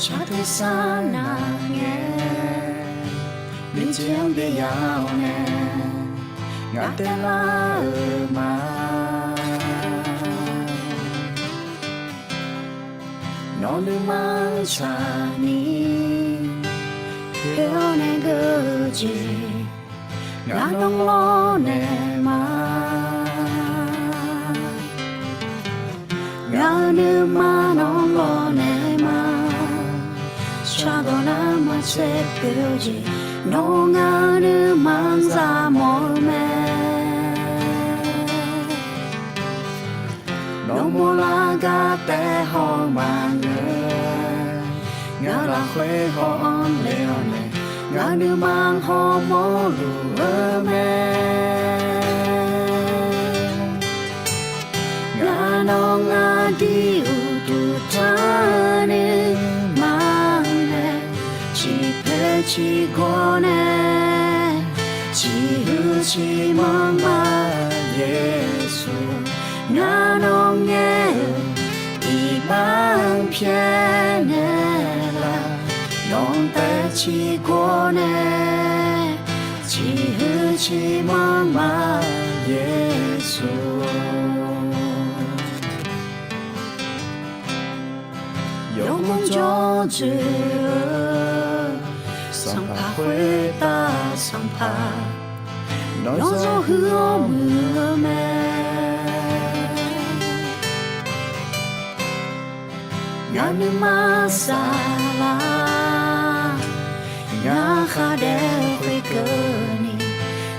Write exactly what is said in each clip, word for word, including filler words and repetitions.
Shar tersar nar ngae, miqjeq-anr byav-awr nae, ngaq taev lar-euq ma. Nawq nuima-anr tsaqni, khoer-awr nae geur-eu jeq, ngaq nawr lawrnaeq ma. Ngaq-euq nuima nawr lawrnaeq ma. Shardawq nar maqtser poeq-eu jeq, nawr ngaq-euq nuima-anr zaq mawf-eu mae. Nawr mawrlar gar taef haw maqngeur. Ngaq lafkhoer haw-anr le-awr nae, ngaq nuima hawmawr luf-eu mae. Ngaq nawr ngaq dir uqduq tanr nuima mae, ciqpoeq ciqgawr nae, ciqhuiq ciqmanr ma Yeqsur. Ngaq nawr ngaer-eu iqbax-anr pyaeqnaeq laf, nawq-anr taef ciqgawr nae, ciqhuiq ciqmanr ma Yeqsur. Yawgmr jawr dzoeq-eu, sanqpaq khoertav sanqpaq, nawr zawr huiq-awr muiq-eu mae. Ngaq nuima saflar, ngaq khar daef-eu khoerkeuvni,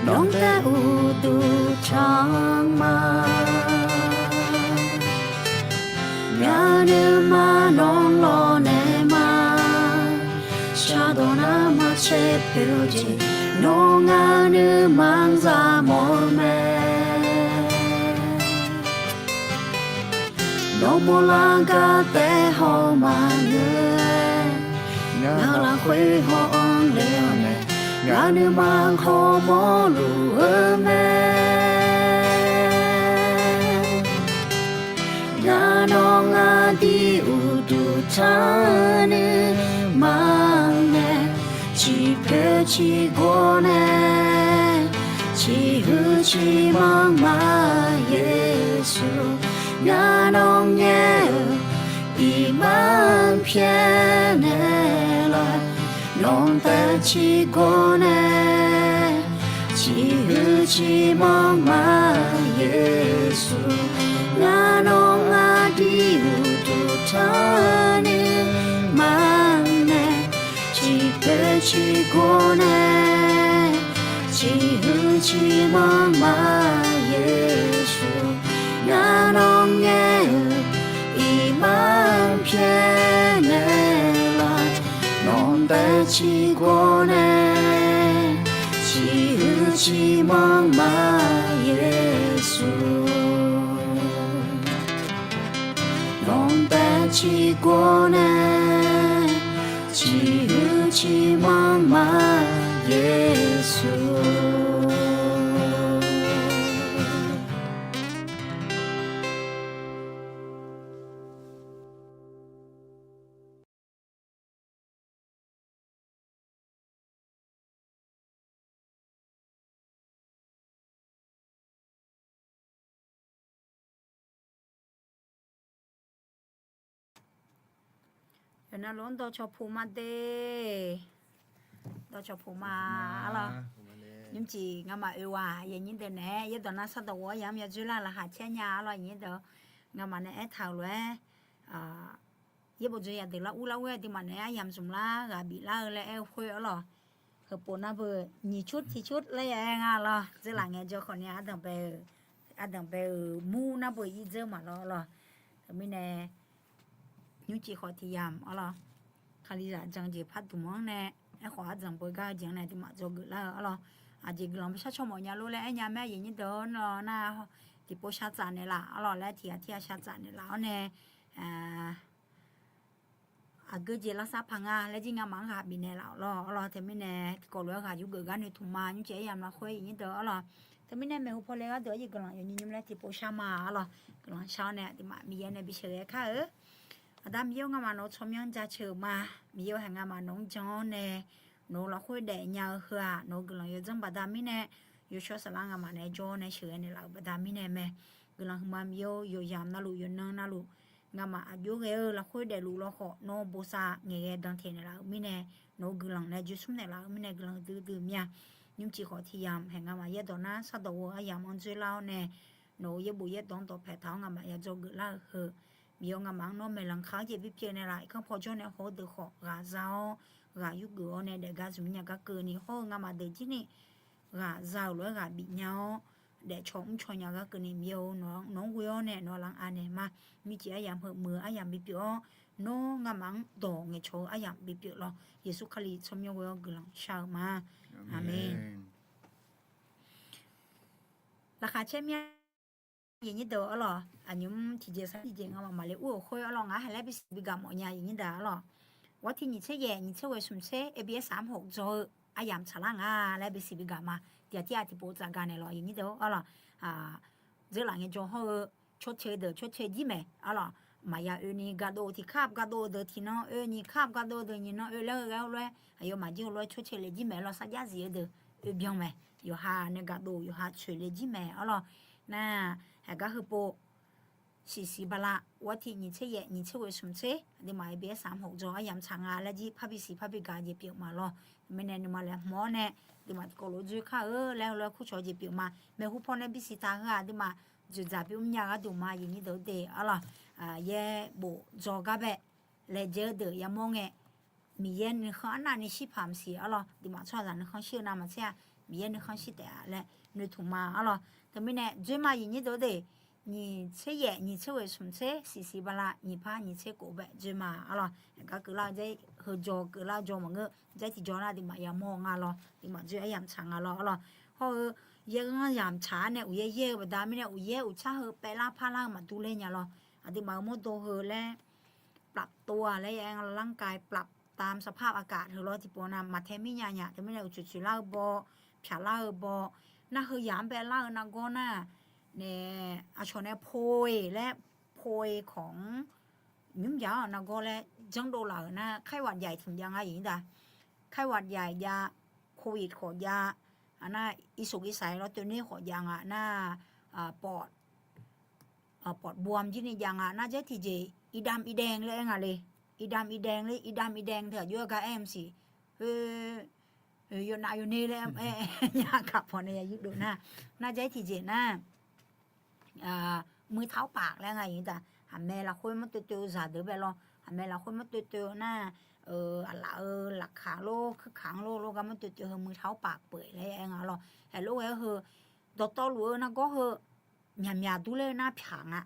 nawq-anr taef uqduq tanr ma. Ngaq nuima nawr lawrnaeq ma. Shardawq nar maqtser poeq-eu jeq, nawr ngaq nuima-anr zaq mawf-eu mae. Nawr mawrlar gar taef haw maqngeur. Ngaq lafkhoer haw-anr le-awr nae, ngaq nuima hawmawr luf-eu mae. Ngaq nawr ngaq dir uqduq tanr nuima mae, ciqpoeq ciqgawr nae, ciqhuiq ciqmanr ma Yeqsur. Ngaq nawr ngaer-eu iqbax-anr pyaeqnaeq laf, nawq-anr taef ciqgawr nae, ciqhuiq ciqmanr ma Yeqsur. Ngaq nawr ngaq dir uqduq tanr nuima mae, ciqpoeq ciqgawr nae, ciqhuiq ciqmanr ma Yeqsur. Ngaq nawr ngaer-eu iqbax-anr pyaeqnaeq laf, nawq-anr taef ciqgawr nae, ciqhuiq ciqmanr ma Yeqsur. Nawq-anr taef ciqgawr nae, ciqhuiq ciqmanr ma Yeqsur. Yawqnan lof-anr dawqcawq puq ma de. Dawqcawq puq ma arlawr. Nymrcif ngamaf oe-aq, aqyuif aqnyir deuq naeq-aer yaerdawq nar sardawq ghof-awr yamq yadzoer lar laqkhaq caer nya arlawr, aqyuif aqnyir deuq. Ngamaf nae aertaq-euq lof-aer, yaerbof dzoeqyaq deuq lar ur lar ur-aer aqduimaf naeq-aer aryamq zmq lar ghaq bif lar-eu laer aer-eu khoer arlawr. Heupov nar beu nyiq cur tiq cur laer ya-aer nga lawr. Dzeurlaf ngaejawr khawf ni ardanq bae-euq, ardanq bae-euq mur nar beu ir dzeur maqlawr lawr. Teumirnae nymrcif khawf tiq yamq arlawr. Kalizaq jan jeq par dmq-anr nae, aerkhawf ardanq bae gar-eu jeq-anr nae aqduimaf dzawgeuf lar-eu arlawr. Aqjeq guiqlanq bishar caw mawf nya lor laer aer nya mae, aqyuif aqnyir deuq-anr lawr nar tiqpov shar tsaf naeqlaf arlawr laer tiq ghaq tir ghaq shar tsaf naeqlaf-awr nae, aqgeu jeq lavsav paq nga laer jir ngamaf-anr ghaq bifnaeq laf-awq lawr arlawr. Teumirnae tiqkawv lof-aer ghaq yurgeuf gar noeqtmq ma, nymrcif aryamq lafkhoer aqyuif aqnyir deuq arlawr. Teumirnae maeqhu paw le gharduq aqyuif guiqlanq yawqnyi nymr laer tiqpov shar ma arlawr. Guiqlanq shar-awr nae aqduimaf Miqyaer nae bisheuq ghae kar-eu Aqda Miqyaer-or, ngamaf nawq-eu tsawrmyanr jaceuq-euq ma. Miqyaer-or, haeq ngamaf nawq-anr jan-awr nae, nawq-euq lafkhoer daefnya-eu heu-aq, nawq-eu guiqlanq yawdzanr baqda mirnae, yawshawr saflar ngamaf nae jawr-awr nae sheuqghae naeqlaf-euq baqda mirnae mae. Guiqlanq huiqma Miqyaer-or, yawqyamq navluf yawqnan navluf, ngamaf aqjox ghae-eu lafkhoer daefluf lawkhawf nawr bosav ngaeqghae dan teq naeqlaf-euq mirnae, nawq-eu guiqlanq nae joer smr naeqlaf-euq mirnae guiqlanq huiqdui dui mya. Nymrcif khawf tiq yamq haeq ngamaf yaerdawq nar shardawq ghoe-eu aryamq-anr dzoerlar-awr nae, nawq-euq yaerbof yaerdawq-anr dawqpaeq taq-awr ngamaf yadzawgeuf lar-eu heu, Miqyaer-or, ngamaf-anr nawr maeqlanq kaq-anr jeq bipyeuf naeqlaf, irkanr paw jawr nae haw-eu deuq khawf ghaq za-awr, ghaq yurgeuf-awr nae daefgar zmq nya gar keuvni hawr-eu ngamaf deuq jir ni ghaq za-euq lof-aer ghaq bifnya-awr, daefcaw mrcaw nya gar keuvni Miqyaer-or, nawq-anr ghoe-awr nae nawq-anr anaeq ma. Nymrcif aryamq heu muiq-eu aryamq bipyeuf-awr, nawr ngamaf-anr dawq ngaeqcawq-eu aryamq bipyeuf lawr. Yeqsur Kali tsawrmyanr ghoe-awr guiqlanq shar-eu ma. Aqmeq. Laqkhaq caer mya. Aqnyir deuq arlawq, aqnymr tiqjeq sar tiqjeq ngamaf maqle ur-euq khoer arlawq, ngar haq laer bisiq bigaq mawf nya aqnyir deuq arlawq. Ghawrtiq nyiq tser yaef nyiq tser ghoeq smq tser A B S saq mr hof dzaw-eu aryamq tsaqlar nga laer bisiq bigaq ma. Tiqghaq tir-aq tiqpov tsafgaq naeqlawq aqnyir deuq arlawq. Dzeurlaf ngaejawr hawr-eu, cawrcae deuq cawrcae jir maeq arlawq. Maqya oeni gardov tiq kar gardov-eu deuq tiqnan oe, nyiq kar gardov-eu deuq nyiqnan oe laer-eu ghae-awr lof-aer aqyawfmaf jir-eu lof-aer cawrcae le jir maeq arlawq. Sarjax zif-eu deuq oe byan maeq. Yawqha nae gardov yawqha coeq le jir maeq arlawq. Nar, haiq gar heupov siqsiq bala, ghawrtiq nyiq tser yaef nyiq tser ghoeq smq tser aqduimaf A B S saq mr hof dzaw aryamq tsaq nga laer jir parbi siq parbi gaq jeq pyeuf ma lawr. Mirnae nuima laeqhmq-awr nae aqduimaf tiqkawv lof dzoer kar-eu laer heulof-aer kurcawq jeq pyeuf ma. Maeqhu paw nae bisiq taq heu-aq aqduimaf dzoeqdzaq bymr nya gharduq ma aqnyir deuq de arlawq. Yaerbof dzaw gar bae laejae-eu deuq yamawr ngae, Miqyaer nuikhanr arnavni shirpaq maqsiq arlawq. Aqduimaf tsawrhaqzaq nuikhanr shir-eu navmaqtser-aq, Miqyaer nuikhanr shir taef-a laer noeqtmq ma arlawq. Teumirnae dzoer ma aqnyir deuq de, nyiq tser yaef nyiq tser ghoeq smq tser siqsiq bala nyiq par nyiq tser kof bae dzoer ma arlawq. Aqgar keuvlar-eu jaer, heu jaw keuvlar-eu jaw maqngeur, jaer tiqjaw nar aqduimaf yamawr nga lawr, aqduimaf dzoer aryamq tsaq nga lawr arlawq. Hawr-eu, yaerghanr yamq tsaq-ar nae uqyaer yaer-eu baqda mirnae uqyaer uqtsar heu paevlar parlar-eu maqdur ler nya lawr. Aqduimaf-euq mawrdo heu laer ปรับตัว laer ya-aer nga lawr, ร่างกาย ปรับตามสภาพอากาศ heu lawr tiqpov nav maqtae mir nya nya. Teumirnae uqcoeq coeq lar-eu baw, pyaqlar-eu baw, nar heu yamq-anr bae lar-eu nargawr nar, nae, aqcawq nae โพย laer โพย ของ nymr jav-awr nargawr laer janrdov laf-euq nar ไข้หวัดใหญ่ tiq jav nga aqnyir deuq. ไข้หวัดใหญ่ jav, covid khawf jav, nar irsoq irsaq lawr toener khawf jav nga nar, ปอดบวม jir ni jav nga nar jaer tiqjeq iqdam iqdaeng laer aer nga le. Iqdam iqdaeng laer iqdam iqdaeng teu aqjox-aer gar aer maqsiq. Yawnav yawner laer aer nya kaq pawq nae ya yurdov nar, nar jaer tiqjeq nar มือเท้าปาก laer nga aqnyir deuq. Haqmae lafkhoer mawr toev toev-eu zaq deuq bae lawr. Haqmae lafkhoer mawr toev toev-eu nar, aqlaf-eu laqkaq lor, kuirkaq-anr lor, lor gar mawr toev toev heu มือเท้าปากเปื่อย laer aer nga lawr. Haiq lor ghae-eu heu, dawqtawvluf-eu nargawr heu, myaqmyaq durler-eu nar pyaq nga.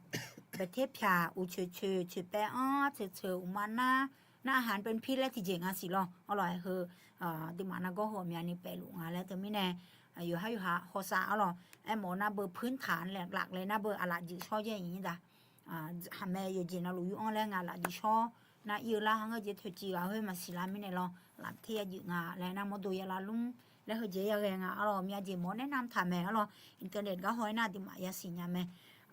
Baeqter pyaq, uqcoeq coeq, coeqpaev-anr, ceuq ceuq, uqma nar, nar อาหารเป็นพิษ laer tiqjeq nga siq lawr. Arlawq heu, aqduimaf nargawr heu aqmyani paevluf nga laer teumirnae, yawqhar yawqha hawsav arlawq. Aermawf-eu nar beu พื้นฐาน laer laf laer nar beu aqlaf juif shawr jaer aqnyir deuq. Haqmae yawqjeq navluf yur-anr laer nga laf juif shawr, nar ir-eu lar ha ngeur jeq toeqciv ghaq khoer maqsiq lar mirnae lawr, laf ter ya juif nga laer nar mawrdo ya lar lmr laer heujeq ya ghae nga arlawq. Myav jeq mawf-awr nae nar taq maeq arlawq. Internet gar haw-aer nar aqduimaf yasiq nya mae.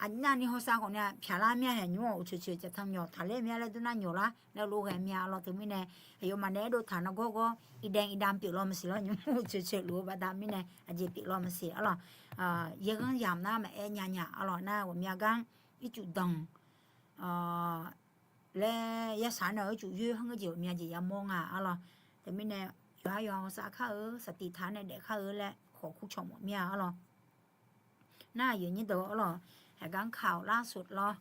Aqnavni hawsav khawf ni-a pyaqlar mir-a haeq nymr-awq uqcoeq coeq caqtanq myawq taqler mir-a laer dur nar nyawq lar laer lof ghae mir-a lawr teumirnae, aqyawfmaf nae aerdov taq nargawr gawr iqdaeng iqdam pyeuf law maqsiq lawr. Nymr uqcoeq coeq luf-eu baqda mirnae aqjeq pyeuf law maqsiq arlawq. Yaerghanr yamq nar maqaer nya nya arlawq nar ghawqmya gar ircuf danq laer yasaq nae ircuf yoer ha ngeur jeq ghawqmya jeq yamawr nga arlawq. Teumirnae yawqha yawqha hawsav kar-eu saqtiq taq nae daef kar-eu laer khawf kurcawq mawf mir-a arlawq. Nar aqyuif aqnyir deuq arlawq, haiq gar ข่าวล่าสุด lawr,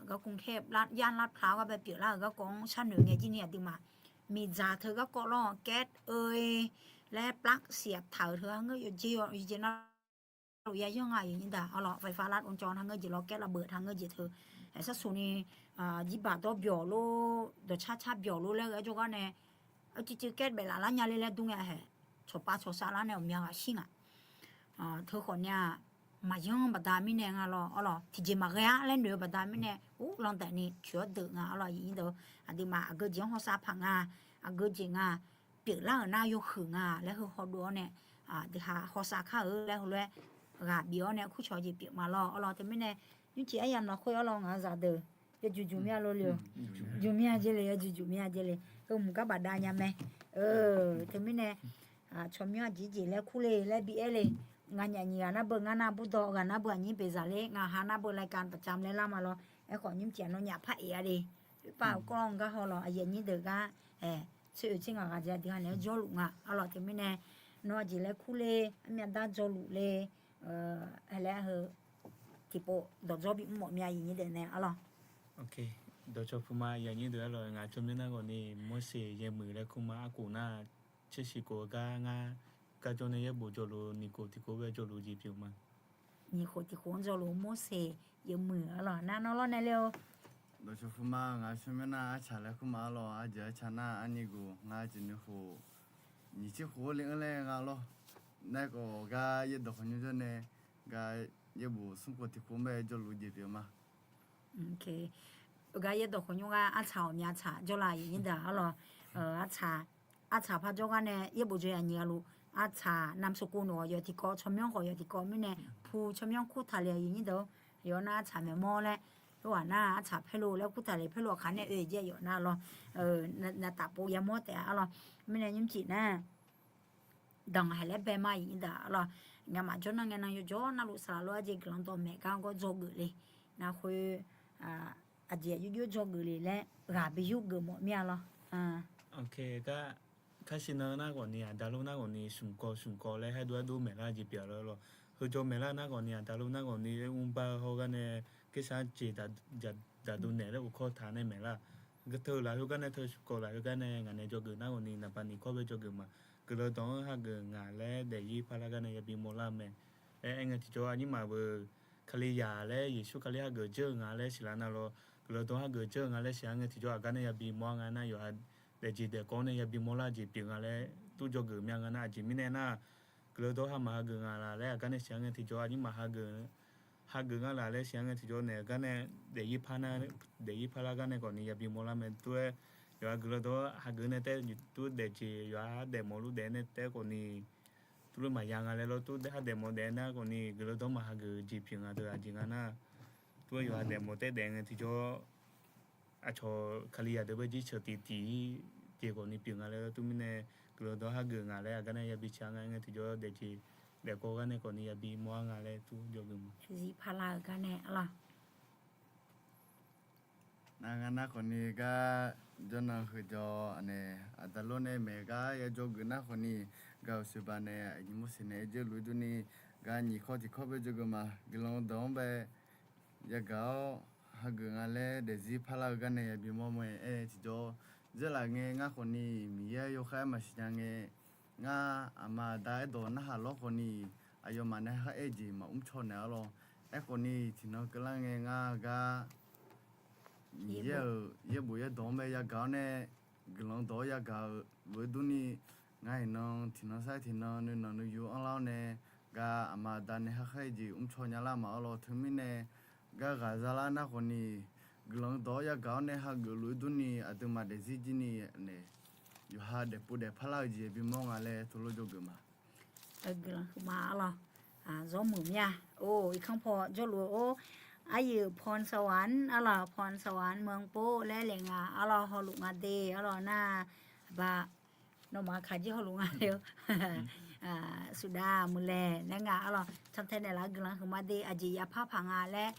garkawv khaer yar lavpla-awr gar bae pyeuflar-euq garkawv-anr sharnoeq ngae jir ni aqduimaf miqdzaq teu garkawv lawr แก๊ส eu laer ปลั๊ก siq-aq taq-euq teu ha ngeur yawjeq yawjeq nar luf ya yanr nga aqyuif aqnyir deuq arlawq. ไฟฟ้าลัดวงจร ha ngeur jeq lawr แก๊สระเบิด ha ngeur jeq teu, aer sharsuq ni jirbaq dawr byawq lor, dawqcar car byawq lor laer ghae-aer jawrgar nae, aqcuiv cuiv แก๊ส baef laf lar nya le laer dur ngae haeq, cawqpav cawqsav lar nae ghawqmya ghaq shir ngaq. Teu khawf ni-a, maqyanr baqda mirnae nga lawr arlawq, tiqjeq maqghae-ar laer noeq-eu baqda mirnae ur lan taef ni coeq-awr deuq nga arlawq aqyuif aqnyir deuq. Aqduimaf aqgeu jeq-anr hawsav paq nga, aqgeu jeq nga, pyeuflar-euq nar yawhuiq nga laer heu hawdov-awr nae, aqdui ha hawsav kar-eu laer heulof-aer ghaq bif-awr nae kurcawq jeq pyeuf ma lawr arlawq. Teumirnae nymrcif aryamq lafkhoer arlawq ngaq-eu zaqdeuq Yawjuq juq mya lo le-euq. Juq mya jeq le, yawjuq juq mya jeq le. Heu mq gar bafdav nya mae. Teumirnae, tsawrmyanr aqjeq jeq laer kur le laer bi aer le. Nganyaf nyiq ghaq nar beu ngar nar burdawr, ghaq nar beu aqnyir beqzaq ler, ngaq ha nar beu รายการประจำ laer lar ma lawr. Aerkhawf nymrcif aqnaw nyaf par-iq-a le. Khoerpav-eu kawr-anr gar haw lawq, aqyuif aqnyir deuq gar, tsoer-eu tser ngaq ghaq jeq aqdui ha naeq-aer jawrluf nga arlawq. Teumirnae, nawr aqjeq laer kur le, armyav dar jawrluf le, laer heu tiqpov dawqdzawr bimr mawf mya aqyuif aqnyir deuq nae arlawq. Dawqcawq puq ma aqyuif aqnyir deuq arlawq, ngaq tsawrmyanr nar ghawqni Morseq yaemuiq laer kur ma. Arkhof nar tser shiq khof-eu gar ngar garjawr nae yaerbof jawrluf, nyiq khof tiq khof bae jawrluf jeq pyeuf ma. Nyiq khof tiq khof-anr jawrluf Morseq yaemuiq arlawq, nar nawr lawr nae ler-eu. Dawqcawq puq ma ngaq tsawrmyanr nar artsaq laer kur ma arlawq, arjeuq artsaq nar arnyi ghof ngar jeq nui khof nyiq tser khof-anr le-anr laer nga lawr. Nae khawf gar yaerdawq khawqnymr jawr nae gar yaerbof smr khof tiq khof-anr bae jawrluf jeq pyeuf ma. Gar yaerdawq khawqnymr gar artsaq ghawqmya tsaq jawrlaf aqyuif aqnyir deuq arlawq. Artsaq, artsaq par jawr gar nae yaerbof jawr ya nyiq ghaq luf. Artsaq นามสกุล khawf yawf tiqkawv, tsawrmyanr khawf yawf tiqkawv mirnae, pu tsawrmyanr kurtaq le aqyuif aqnyir deuq-or. Yawf nar artsaq maeqmawr laer, khoerghaq nar artsaq paerlo laer kurtaq le, paerlo aqkaq nae oe-eu jeq yawf nar lawr. Navtaf pov yamawr taef-a arlawq. Mirnae nymrcif nar danqhaeq laer bae ma aqyuif aqnyir deuq arlawq. Ngamaf jawr nar ngae nan yawjawr navluf saqlaq lof-aer jeq guiqlanq dawq maeq gar gawr dzawgeuf le. Nar khoer aqjeq aqjox jox dzawgeuf le laer ghaq bi yur geuf mawf mir-a lawr. Kar siq nan nar ghawqni aqda lor nar ghawqni smq kawv smq kawv laer haer dov haer dov maeqlar jeq pyeuf-a lawr. Heu jawr maeqlar nar ghawqni aqda lor nar ghawqni mrbar-eu hawr gar nae kersar jeq daqdov naeq laer ghofkawr taq nae maeqlar. Teu lafkhoer gar nae teu smq kawv lafkhoer gar nae ngaq nae dzawgeuf nar ghawqni naqbani kawr bae dzawgeuf ma. Guiqlanq dawq-anr hageuf ngaq laer daefzir parlar gar nae yabi mawrlar-eu mae. Aer, aer ngae tiqjawr aqnyir maqbeuq Kalizaq laer Yeqsur Kali hageuf dzeur-eu nga laer siqlar nar lawr, guiqlanq dawq hageuf dzeur-eu nga laer siqlar ngae tiqjawr aqgar nae yabi mawr-a nga nar yawqha daefjeq daefkawv nae yabi mawrlar jeq pyeuf nga laer dur dzawgeuf mya nga nar aqjeq mirnae nar guiqlanq dawq ha maqhageuf nga la laer aqgar nae siqlar ngae tiqjawr aqnyir maq hageuf nga la laer siqlar ngae tiqjawr naeq gar nae daefzir par nar, daefzir parlar gar nae khawfni yabi mawrlar mae dur-aer, yawqha guiqlanq dawq hageuf nae taef dur daefjeq yawqha daefmawf lur daef nae taef khawfni dur loer maqya nga laer lawr, dur daef ha daefmawf daef nar khawfni guiqlanq dawq maq hageuf jeq pyeuf nga deuq aqjeq nga nar, dur-aer yawqha daefmawf taef daef ngae tiqjawr aqcawq Kalizaq deuq bae jirceuq tiqtiq-ir jeq khawfni pyeuf nga laer lawr, dur mirnae guiqlanq dawq hageuf ngaq laer aqgar nae yabi ca nga ngae tiqjawr daefjeq daefkawv gar nae khawfni yabi mawr-a nga laer dur dzawgeuf ma. Zir parlar-eu gar nae arlawq. Nar ngar nar khawfni gar jawrnan heujawr nae aqda lor nae maeq gar ya dzawgeuf nar khawfni, gaq-euq sheuqbaq nae aqnymr mawrseq nae aer dzeur luf-ir durni, gar nyiq kawv tiq kawv bae dzawgeuf ma. Guiqlanq dawq-anr bae yagaq-awr hageuf nga laer daefzir parlar-eu gar nae yabi mawr mae. Aer tiqjawr dzeurlaf ngae ngar khawfni Miqyaer yawkhaer maqsiq nya ngae, ngar aqma aqda aerdawq narhaq lawr khawfni aqyawfmaf nae khar aer-eu jeq maqmr caw naeq-a lawr. Aerkhawfni tiqnan keuvlar ngae ngar gar Miqyaer-euq yaerbof yaerdawq-anr bae yagaq-awr nae guiqlanq dawq-awr yagaq-eu lof-aer durni, ngar iqnan tiqnan sar tiqnan nuinanq nuiyu anrlar-awr nae, gar aqma aqda nae khar khaer-eu jeq mr caw nyalar maf-awr lawr. Teumirnae gar ghaq zalar nar khawfni guiqlanq dawq-awr yagaq-awr nae hageuf lof-aer durni aqduimaf daefzir jirni nae yawqha daefpov daefpar lar-eu jeq bimawr nga laer tov lof dzawgeuf ma. Guiqlanq huiqma arlawq. Zawr muiq mir-a. Or, irkanr paw jawrluf-or, aryuif พรสวรรค์ arlawq, พรสวรรค์ เมืองโป๊ะ laer laeq nga arlawq, hawluf nga de arlawq nar, ba, nawmaf kaq jir hawluf nga le-eu, suqdav muiqlaeq laer nga arlawq, cantae naeqlaf-eu guiqlanq huiqma de, aqjeq yapar paq nga laer,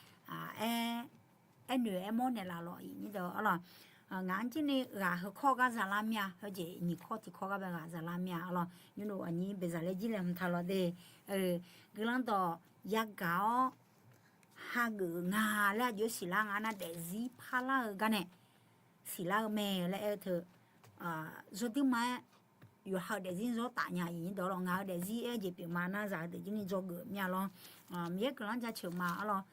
aer, aernoeq aermawr naeqlaf lawq aqyuif aqnyir deuq arlawq. Ngaq-anr jirni ghaq heukawr gar zalar mir-a, heujeq nyiq kawr tiq kawr gar bae ghaq zalar mir-a arlawq. Nymrluf aqnyir beqzaq laer jir laeqhmq taq lawq de. Guiqlanq dawq yagaq-awr hageuf nga laer aqjox siqlar nga nar daefzir parlar-eu gar nae siqlar-eu mae laer aer-eu teu, zawr duirma-aer yawqha-euq daefzir zawr taf nya aqyuif aqnyir deuq arlawq. Ngaq-euq daefzir aer jeq pyeuf ma nar zaq-eu deuq jirni dzawgeuf mir-a lawr. Miqyaer guiqlanq jaceuq ma arlawq.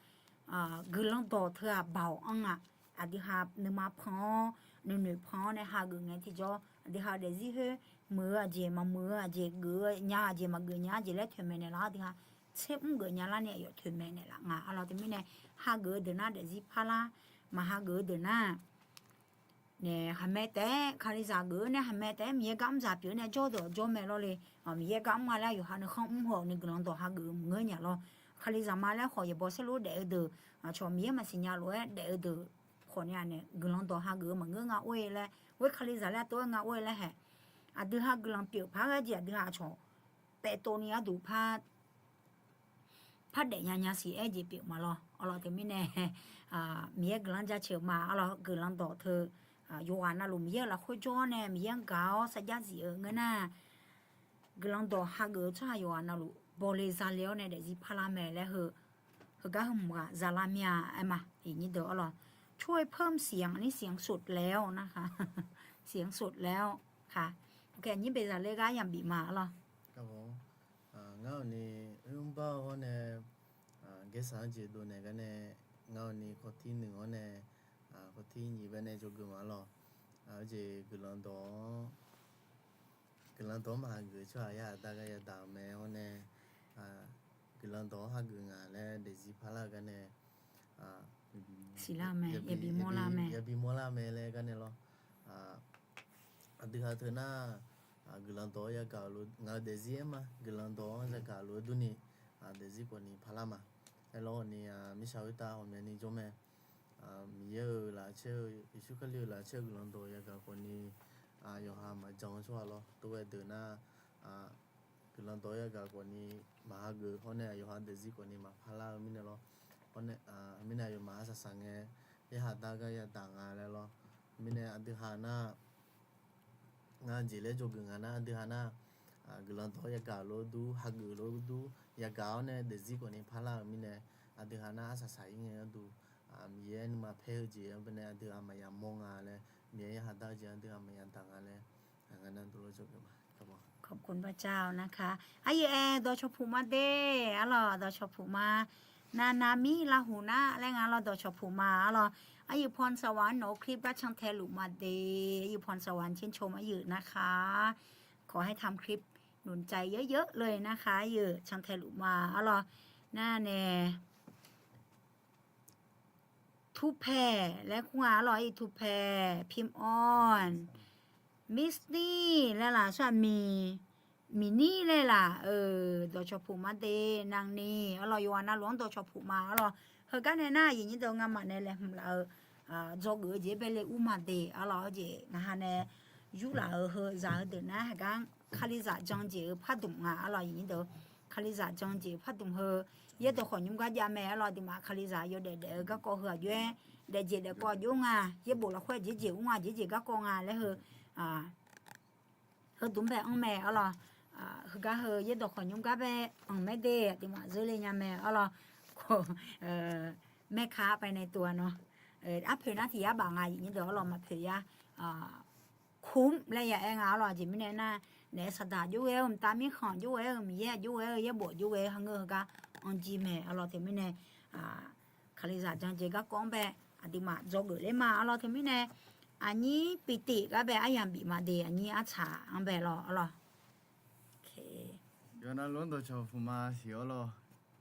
Guiqlanq dawq teu-aq baoq anr-a. Aqdui ha nuima pan-awr nuinoeq pan-awr nae hageuf ngae tiqjawr aqdui ha-euq daefzir khoer muiq-eu aqjeq maqmuiq-eu aqjeq geuf-eu nya aqjeq maqgeuf nya aqjeq laer toeqmaeq naeqlaf-awr aqdui ha tser mr geuf nyalar nae aqyawf toeqmaeq naeqlaf nga arlawq. Teumirnae hageuf-eu deuq nar daefzir parlar, maq hageuf-eu deuq nar nae khaqmae taef-aer Kalizaq geuf-eu nae khaqmae taef-aer Miqyaer gar mr dzaq pyeuf-eu nae jawr deuq jawr mae lawr le. Miqyaer gar mr nga laer yawqha nuikhanr mr haw-awq ni guiqlanq dawq hageuf-eu maqngeur nya lawr. Kalizaq ma laer khawf yaeqbawq saerlu-aer daef-eu deuq, aqcawq Miqyaer maqsiq nya lof-aer daef-eu deuq khawf ni-aq nae guiqlanq dawq hageuf-eu maqngeur nga or-e laer, ghoer Kalizaq laer tov-aer nga or-e laer haeq. Aqdui ha guiqlanq pyeuf paq-aer ghae jeq aqdui ha aqcawq paev tov ni gharduq par par daef nya nya siq-aer jeq pyeuf ma lawr. Arlawq teumirnae Miqyaer guiqlanq jaceuq ma. Arlawq guiqlanq dawq teu yawqghaq navluf Miqyaer-euq lafkhoer jawr-awr nae Miqyaer-anr gaq-awr sarjax zif-eu ngeur nar, guiqlanq dawq hageuf-eu tsawrhaq yawqghaq navluf bawle zale-awr nae daefzir parlar mae laer heu, heugar heu mq ghaq zalar mir-a aer ma. Iqnyir deuq arlawq, ช่วยเพิ่มเสียง อันนี้เสียงสดแล้วนะคะ เสียงสดแล้วค่ะ โอเค aqnyir beqzaq le gar yamq bif ma arlawq. Ngar-awq ni mrbar-eu hawr nae, gaersaq-anr jeq dovnaeq gar nae, ngar-awq ni kawtir nuiq hawr nae, kawtir nyiq bae nae dzawgeuf ma lawr. Aqjeq guiqlanq dawq-anr guiqlanq dawq-anr maqhageuf-eu tsawrhaq yarkhaq dar gar yadaq-euq mae hawr nae, guiqlanq dawq-anr hageuf nga laer daefzir parlar-eu gar nae, siqlar-eu mae, yabi mawrlar mae, yabi mawrlar mae laer gar nae lawr. Aqdui ha teu nar, guiqlanq dawq-anr yagaq-euq lof ngaq-eu daefzir aer ma, guiqlanq dawq-anr yagaq-euq lof-aer durni, daefzir khawf ni parlar ma. Aerlawr ni, mirtsaq khoertav ghawqmyani jawr mae. Miqyaer-euq lafcaer-eu, Yeqsur Kali-euq lafcaer-eu guiqlanq dawq yagaq khawf ni, yawqha maqjan-eu tsawrhaq lawr. Tov ghae deuq nar, guiqlanq dawq yagaq khawf ni maqhageuf hawr nae, yawqha daefzir khawf ni maqparlar-eu mirnae lawr. Hawr nae, mirnae aqyawfmaf arsaq saq ngae, yarkhaq dar gar yadaq nga laer lawr. Mirnae aqdui ha nar, ngar jeq laer dzawgeuf nga nar, aqdui ha nar, guiqlanq dawq-anr yagaq lof-aer dur, hageuf lof-aer dur, yagaq-awr nae daefzir khawf ni parlar-euq mirnae, aqdui ha nar arsaq saq-ir ngae gharduq, Miqyaer nuima paer-eu jeq-anr bae nae aqdui ha maqya mawr nga laer, Miqyaer yarkhaq dar-eu jeq aqdui ha maqya daq nga laer, ngar nar dovlar dzawgeuf ma. ขอบคุณพระเจ้านะคะ Aryuif aer dawqcawq puq ma de. Arlawq dawqcawq puq ma. Navnav mir lavhuq nar laer nga lawr dawqcawq puq ma arlawq. Aryuif พรสวรรค์ nawq-eu คลิป gar cantae luf ma de. Aryuif พรสวรรค์ ชื่นชม aryuif narkha. ขอให้ทำคลิปหนุนใจเยอะๆเลยนะคะ aryuif cantae luf ma arlawq. Nar nae Tupae laer kur nga arlawq, aryuif Tupae, Pim Awr, Miss Ni laer laf, sar-aq Miq, Miqnir laer laf, dawqcawq puq ma de, Nangni arlawq, yawqghaq navluf-anr dawqcawq puq ma arlawq. Heugar nae nar, aqyuif nyir deuq ngamaf nae laeqhmq laf-eu dzawgeuf-eu jeq bae le ur ma de arlawq, jeq ngaq ha nae yurlaf-euq heu zaq heudeuq nar, heugar kalizaq jan jeq-eu pardmq nga arlawq, aqyuif nyir deuq kalizaq jan jeq-eu pardmq heu, yaerdawq khawf nymr gar jav mae arlawq, aqduimaf kalizaq yawdaef daef-eu garkawv heu aqjox-aer, daefjeq daefkawv aqjox nga, yaerbof lafkhoer jeqjeq ur nga, jeqjeq garkawv nga laer heu heudmq bae anr mae arlawq. Heugar heu yaerdawq khawf nymr gar bae anq mae de, aqduimaf zeur le nya mae arlawq. Maerka paenae tov-a nawr, arpoeq nar tiq yar baf nga, aqyuif nyir deuq arlawq, maqpoeq yar. Kumr laer ya aer nga arlawq, aqjeq mirnae nar, naef saqdaq aqjox ghae-eu, mqtav mirkhanq aqjox ghae-eu, Miqyaer aqjox ghae-eu, yaerbof aqjox ghae-eu, haqngeur heugar anr jir mae arlawq, teumirnae kalizaq jan jeq garkawv-anr bae aqduimaf dzawgeuf ler ma arlawq, teumirnae aqnyir piftif gar bae aryamq bif ma de, aqnyir arsaq-anr bae lawr arlawq. Yawqha navluf-anr dawqcawq puq ma siq arlawq.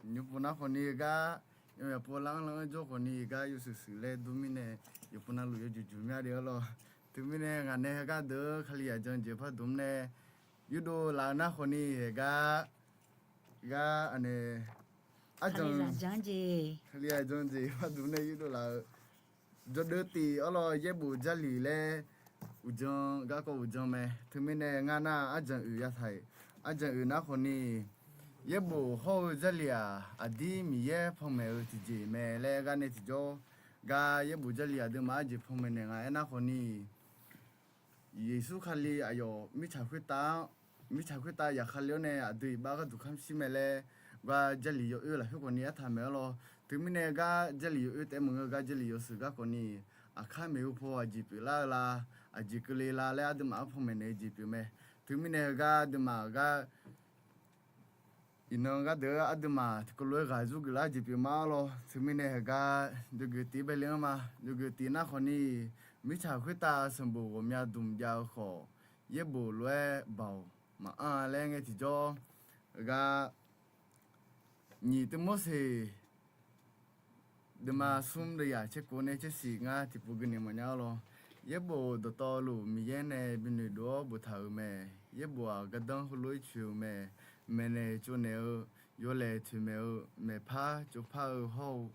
Nymr pov nar khawf ni gar, yawmyaq pov lar-anr lar-anr jawr khawf ni gar yawshuif shuif laer dur mirnae, yawqpov navluf yawjuq juq mya de arlawq. Teumirnae ngaq nae heugar deuq-eu kalizaq jan jeq pardmq nae yurdov laf-eu nar khawf ni heugar, gar aqnae arjan, kalizaq jan jeq pardmq nae yurdov laf-eu jawrdeuvtif arlawq, yaerbof Jarlif laer uqdzan garkawv uqdzan mae. Teumirnae ngar nar arjan uiq yataq-iq, arjan uiq nar khawf ni, yaerbof hawr-eu Jarlif-aq, aqdir Miqyaer panmaeq-eu tiqjeq mae laer gar nae tiqjawr, gar yaerbof Jarlif aqduimaf arjeq panmaeq naeq nga aernar khawf ni, Yeqsur Kali aqyawf mirtsaq khoertav, mirtsaq khoertav yaqkali-awr nae aqdui iqbax gharduq kamq shir mae laer, gar Jarlif yawoer lafkhoer khawf ni artaq maeq arlawq. Teumirnae gar Jarlif yawoer taef maqngeur, gar Jarlif yawshuif gar khawf ni, aqkar maeqhu paw aqjeq pyeuflar-eu la, aqjeq keuvle la laer aqduimaf-anr panmaeq naeq-eu jeq pyeuf mae. Teumirnae heugar aqduimaf gar iqnan gardeuq-eu aqduimaf tiqkawv lof-aer ghaq zur geuflar jeq pyeuf ma arlawq. Teumirnae heugar jawrgeuf tif bae le-anr ma. Jawrgeuf tif nar khawf ni, mirtsaq khoertav sanqbof ghawqmya dmq jav-eu khawf, yaerbof lof-aer baoq maqanr-a laer ngae tiqjawr, heugar nyiq Tivmorseq deuvma smr deuvzaq caerkhof nae caersiq ngar tiqpov gui naeq maqnya arlawq. Yaerbof dawqtawvluf Miqyaer nae binoeq dov-awr boftaq-euq mae. Yaerbof-aq gardanr heulof-aer coeq-eu mae. Maeqnaeq tsovnaeq-eu, yawlaeq toeqmaeq-eu, maeqpar tsovpar-eu hawr-eu,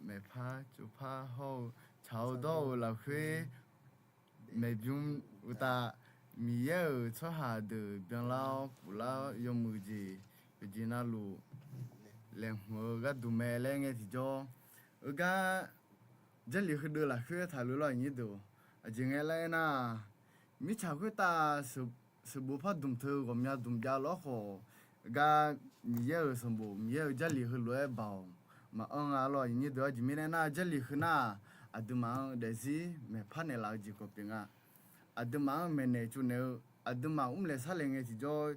maeqpar tsovpar hawr-eu tsaq-eu dawr-eu lafkhoer maeqbym uqtaf, Miqyaer-euq tsawrhaq deuq byanlar-awr kuflar-awr yawmuiq jeq yawqjeq navluf laeqhmq-eu gharduq mae laer ngae tiqjawr, heugar Jarlif heudeuq lafkhoer taqlof lawr aqnyir deuq. Aqjeq ngae laer aernar, mirtsaq khoertav sheuqbof pardmq teu ghawqmya dmq jav lawr khawf, gar Miqyaer-euq sanqbof Miqyaer-euq Jarlif heulof-aer baoq maqanr nga lawr aqnyir deuq. Aqjeq mirnae aernar, Jarlif heunar-aq, aqduimaf-anr daefzir maeqpar naeqlaf-eu jeq khawf pyeuf nga. Aqduimaf-anr maeqnaeq tsovnaeq-eu, aqduimaf mrlaeq sarlaeq ngae tiqjawr,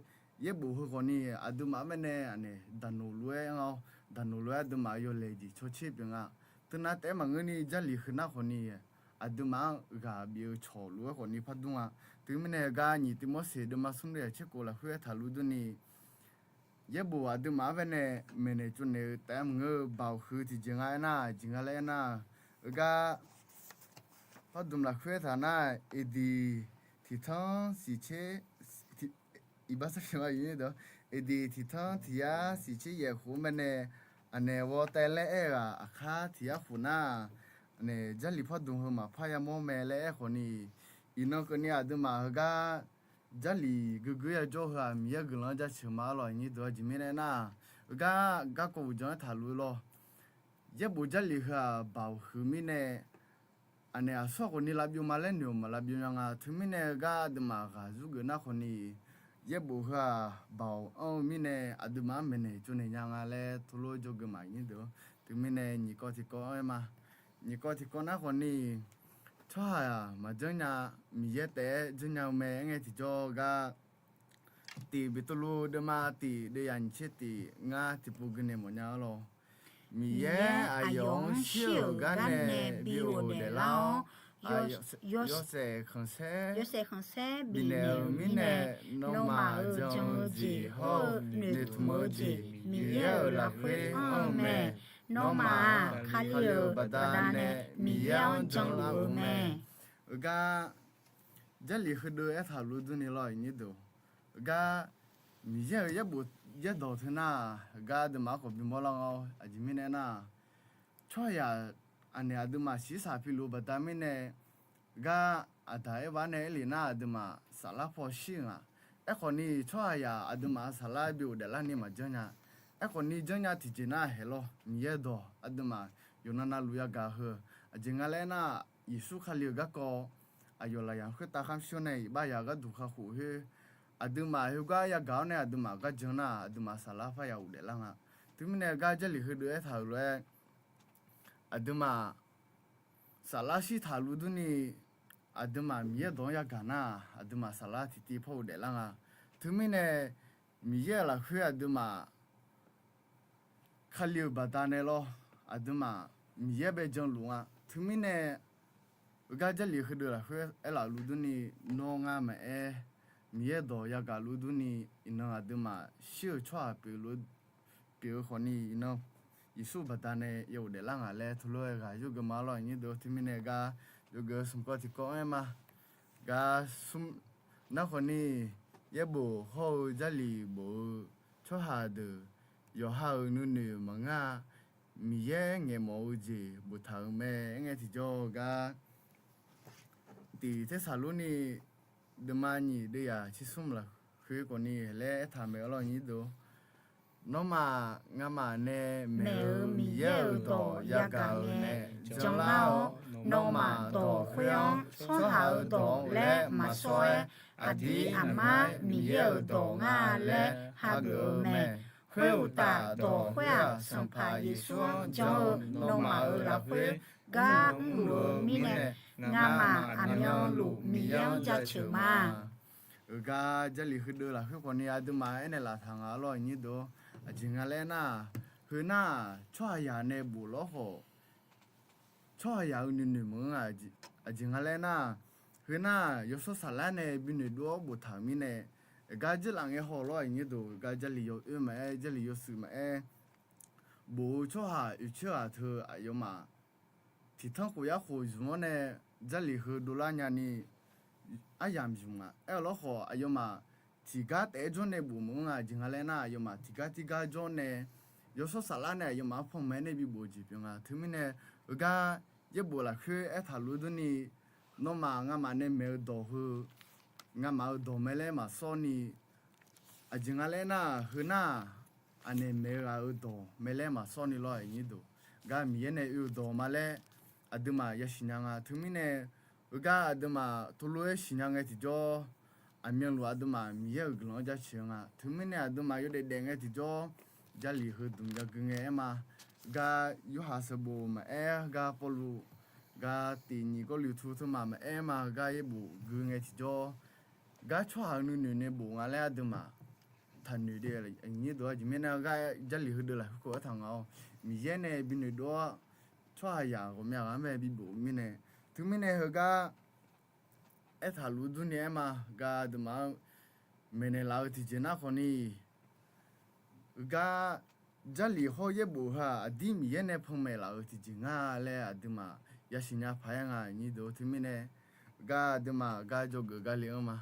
yaerbof heu khawfni aqduimaf-anr baenae aqnaeq daqnoq lof-aer anr-awr, daqnoq lof-aer aqduimaf yawlaeq jeq cawtser pyeuf nga. Teunav taef-aer maqngeurni Jarlif heunar khawfni aqduimaf-anr ghaq bif-eu cawq lof-aer khawfni pardmr nga. Teumirnae gar nyiq Tivmorseq deuvma smr deuv yaq tser khof lafkhoer aertaq luf durni, yaerbof aqduimaf-anr baenae maeqnaeq tsovnaeq-eu taef-aer maqngeur-eu baoq huiq tiqjeq nga aernar, aqjeq nga laer aernar, heugar pardmq lafkhoer aertaq nar, Eqdiq tiqtanr siqtser, iqbax sarpyaq ma, Eqdiq tiqtanr tiq yar siqtser yaef khof-anr baenae, aqnaeq ghawtaev laer aer-eu-aq, aqkar tiq yar khof nar, nae Jarlif pardmq heu maqpar yamawr mae laer aer khawfni, iqnan keuvni aqduimaf heugar Jarlif guiqguir yajawr heu-aq, Miqyaer guiqlanq-anr jaceuq ma lawr aqnyir deuq. Aqjeq mirnae aernar, heugar garkawv uqdzan-aer taqluf lawr. Yaerbof Jarlif heu-aq baoq huiq mirnae, aqnaeq aqsur khawfni lavbyov ma laer noeq-awq maq lavbyov nya nga. Teumirnae gar aqduimaf ghaq zurgeuf nar khawfni, yaerbof heu-aq baoq anr-eu mirnae, aqduimaf-anr maeqnaeq tsovnaeq nya nga laer teulof-aer jawrgeuf ma aqnyir deuq. Teumirnae nyiq kawv tiqkawv anr-aer ma. Nyiq kawv tiqkawv nar khawfni, tsawrhaq maqjanr nya, Miqyaer taef-aer janrnya-eu mae. Aerngae tiqjawr gar, tiq Beqtuvluv deuvma tiq deuv yaq nyiq tser tiq ngar tiqpov gui naeq mawfnya-ar lawr. Miqyaer aqyawf-anr shir-euq gar nae bi ghofdaef lar-awr, yawshaef khanqsaer bifnaeq-euq mirnae, nawmaf-euq jan-eu jeq hawr-eu noeqtmq-eu jeq Miqyaer-euq lafkhoer anr-eu mae. Nawmaf-aq, Kali-euq baqdanae Miqyaer-anr janluf-eu mae. Heugar Jarlif heudeuv aertaq luf durni lawr aqnyir deuq. Heugar Miqyaer-euq yaerbof yaerdawq teu nar-aq, heugar aqduimaf-anr khawf bimawr lar nga-awr. Aqjeq mirnae aernar, tsawrhaqzaq aqnaeq aqduimaf shiqshaq piluf-eu baqda mirnae, gar Aqdaq Erbav nae aerlef nar aqduimaf saflar paw shir-eu nga. Aerkhawfni tsawrhaqzaq aqduimaf saflar bi ghofdaef larni maqjanr nya. Aerkhawfni janrnya tiqjeq nar haeq lawr, Miqyaer dawq aqduimaf yawqnan navluf yagaq heu. Aqjeq nga laer nar, Yeqsur Kali-euq garkawv aqyawf lafyaq khoertav kharmr shir-awr nae iqbax yaq gharduq kakhof khoer, aqduimaf heugar yagaq-awr nae aqduimaf gar jan nar, aqduimaf saflar parya ghofdaef lar nga. Teumirnae gar Jarlif heudeuv aertaq-euq lof-aer, aqduimaf saflar shirtaq luf durni, aqduimaf Miqyaer dawq-anr yagaq nar, aqduimaf saflar tiqtiv par ghofdaef lar nga. Teumirnae Miqyaer-euq lafkhoer aqduimaf Kali-euq baqdanae lawr, aqduimaf Miqyaer bae janluf nga. Teumirnae heugar Jarlif heudeuv lafkhoer aerlaf luf durni, nawr ngar maqaer, Miqyaer dawq yagaq luf durni, iqnan aqduimaf shir-euq tsawrhaq pyeuf-eu khawfni, iqnan Yeqsur baqdanae yaw ghofdaef lar ngaq laer teulof-aer ghaq yawgeuf ma lawr aqnyir deuq. Teumirnae gar yawgeuf-eu smq kawv tiqkawv-anr aer ma. Gar smr nar khawfni, yaerbof hawr-eu Jarlif bof-eu tsawrhaq deuq yawqha-euq nuinoeq maqngeur-a. Miqyaer ngaeqmawf-eu jeq boftaq-euq mae. Aerngae tiqjawr-eu gar tiq Tersaqlorni deuvma nyiq deuv yaq tser smr lafkhoer khawfni laer aertaq maeq-eu lawr aqnyir deuq. Nawmaf ngamaf nae maeq-eu Miqyaer-euq dawq yagaq-euq nae janlar-awr, nawmaf dawq khoer-anr tsawrhaq-euq dawq laer maqsawr-aer, aqdir aqmar Miqyaer-euq dawq ngar laer hageuf-eu mae. Khoeruqtaf, dawq khoer-aq, Sanqpaq Yeqsur-anr jan-eu nawmaf-euq lafkhoer gar mrluf-eu mirnae, ngamaf aqmyanluf Miqyaer-anr jaceuq ma. Heugar Jarlif heudeuv lafkhoer khawfni aqduimaf aernaeq laf taq nga lawr aqnyir deuq. Aqjeq nga laer nar, heunar-aq, tsawrhaqzaq nae bof lawr khawf, tsawrhaqzaq-euq nuinoeq maqngeur-a. Aqjeq nga laer nar, heunar-aq, yawshawr saflar nae binoeq dov-awr boftaq-euq mirnae, gar jeurlaf ngae haw lawr aqnyir deuq, gar Jarlif yawoer maqaer, Jarlif yawshuif maqaer, bof-eu tsawrhaq oeqcoer ghaq teu aqyawfmaf tiqtanr khof yar khof zmq-anr nae Jarlif heu dovlar nyani aryamq zmq nga. Aer-eu lawr khawf, aqyawfmaf tiqgar taef-aer jawr nae bof maqngeur-a. Aqjeq nga laer nar, aqyawfmaf tiqgar tirgar jawr nae yawshawr saflar nae aqyawfmaf-anr panmaeq nae bibof-eu jeq pyeuf nga. Teumirnae, heugar yaerbof lafkhoer aertaq luf durni, nawmaf ngamaf nae maeq-eu dawq heu, ngamaf-euq dawq mae laer maqsawr ni, aqjeq nga laer nar, heu nar-aq, aqnaeq maeq-eu ghaq-euq dawq mae laer maqsawr ni lawr, aqnyir deuq. Gar Miqyaer nae oe-eu dawq ma laer aqduimaf yasiq nya nga. Teumirnae, heugar aqduimaf teulof-aer siqnya ngae tiqjawr, aqmyanluf aqduimaf Miqyaer-euq guiqlanq-anr jaceuq-eu nga. Teumirnae aqduimaf yawdaef daef ngae tiqjawr, Jarlif heudmq yagui ngae aer ma. Gar Yorhaq sanqbof maqaer, gar Pawrluv, gar tiq nyiq Gawrliqtu teumaf maqaer ma. Gar yaerbof gui ngae tiqjawr, gar tsawrhaq-euq nuinoeq nae bof nga laer aqduimaf taqnoeq de. Aqnyir deuq, aqjeq mirnae gar Jarlif heudeuq lafkhoer khof aertaq nga-awr, Miqyaer nae binoeq dov-awr, tsawrhaqzaq ghawqmya ghaq-anr mae bibof mirnae. Teumirnae heugar aertaq luf durni aer ma. Gar aqduimaf-anr maeqnaeq laf-eu tiqjeq nar khawfni, heugar Jarlif hawr yaerbof heu-aq, aqdir Miqyaer nae panmaeq laf-euq tiqjeq nga laer aqduimaf yasiq nya paq-aer nga, aqnyir deuq. Teumirnae, gar aqduimaf gar dzawgeuf gar le-anr ma.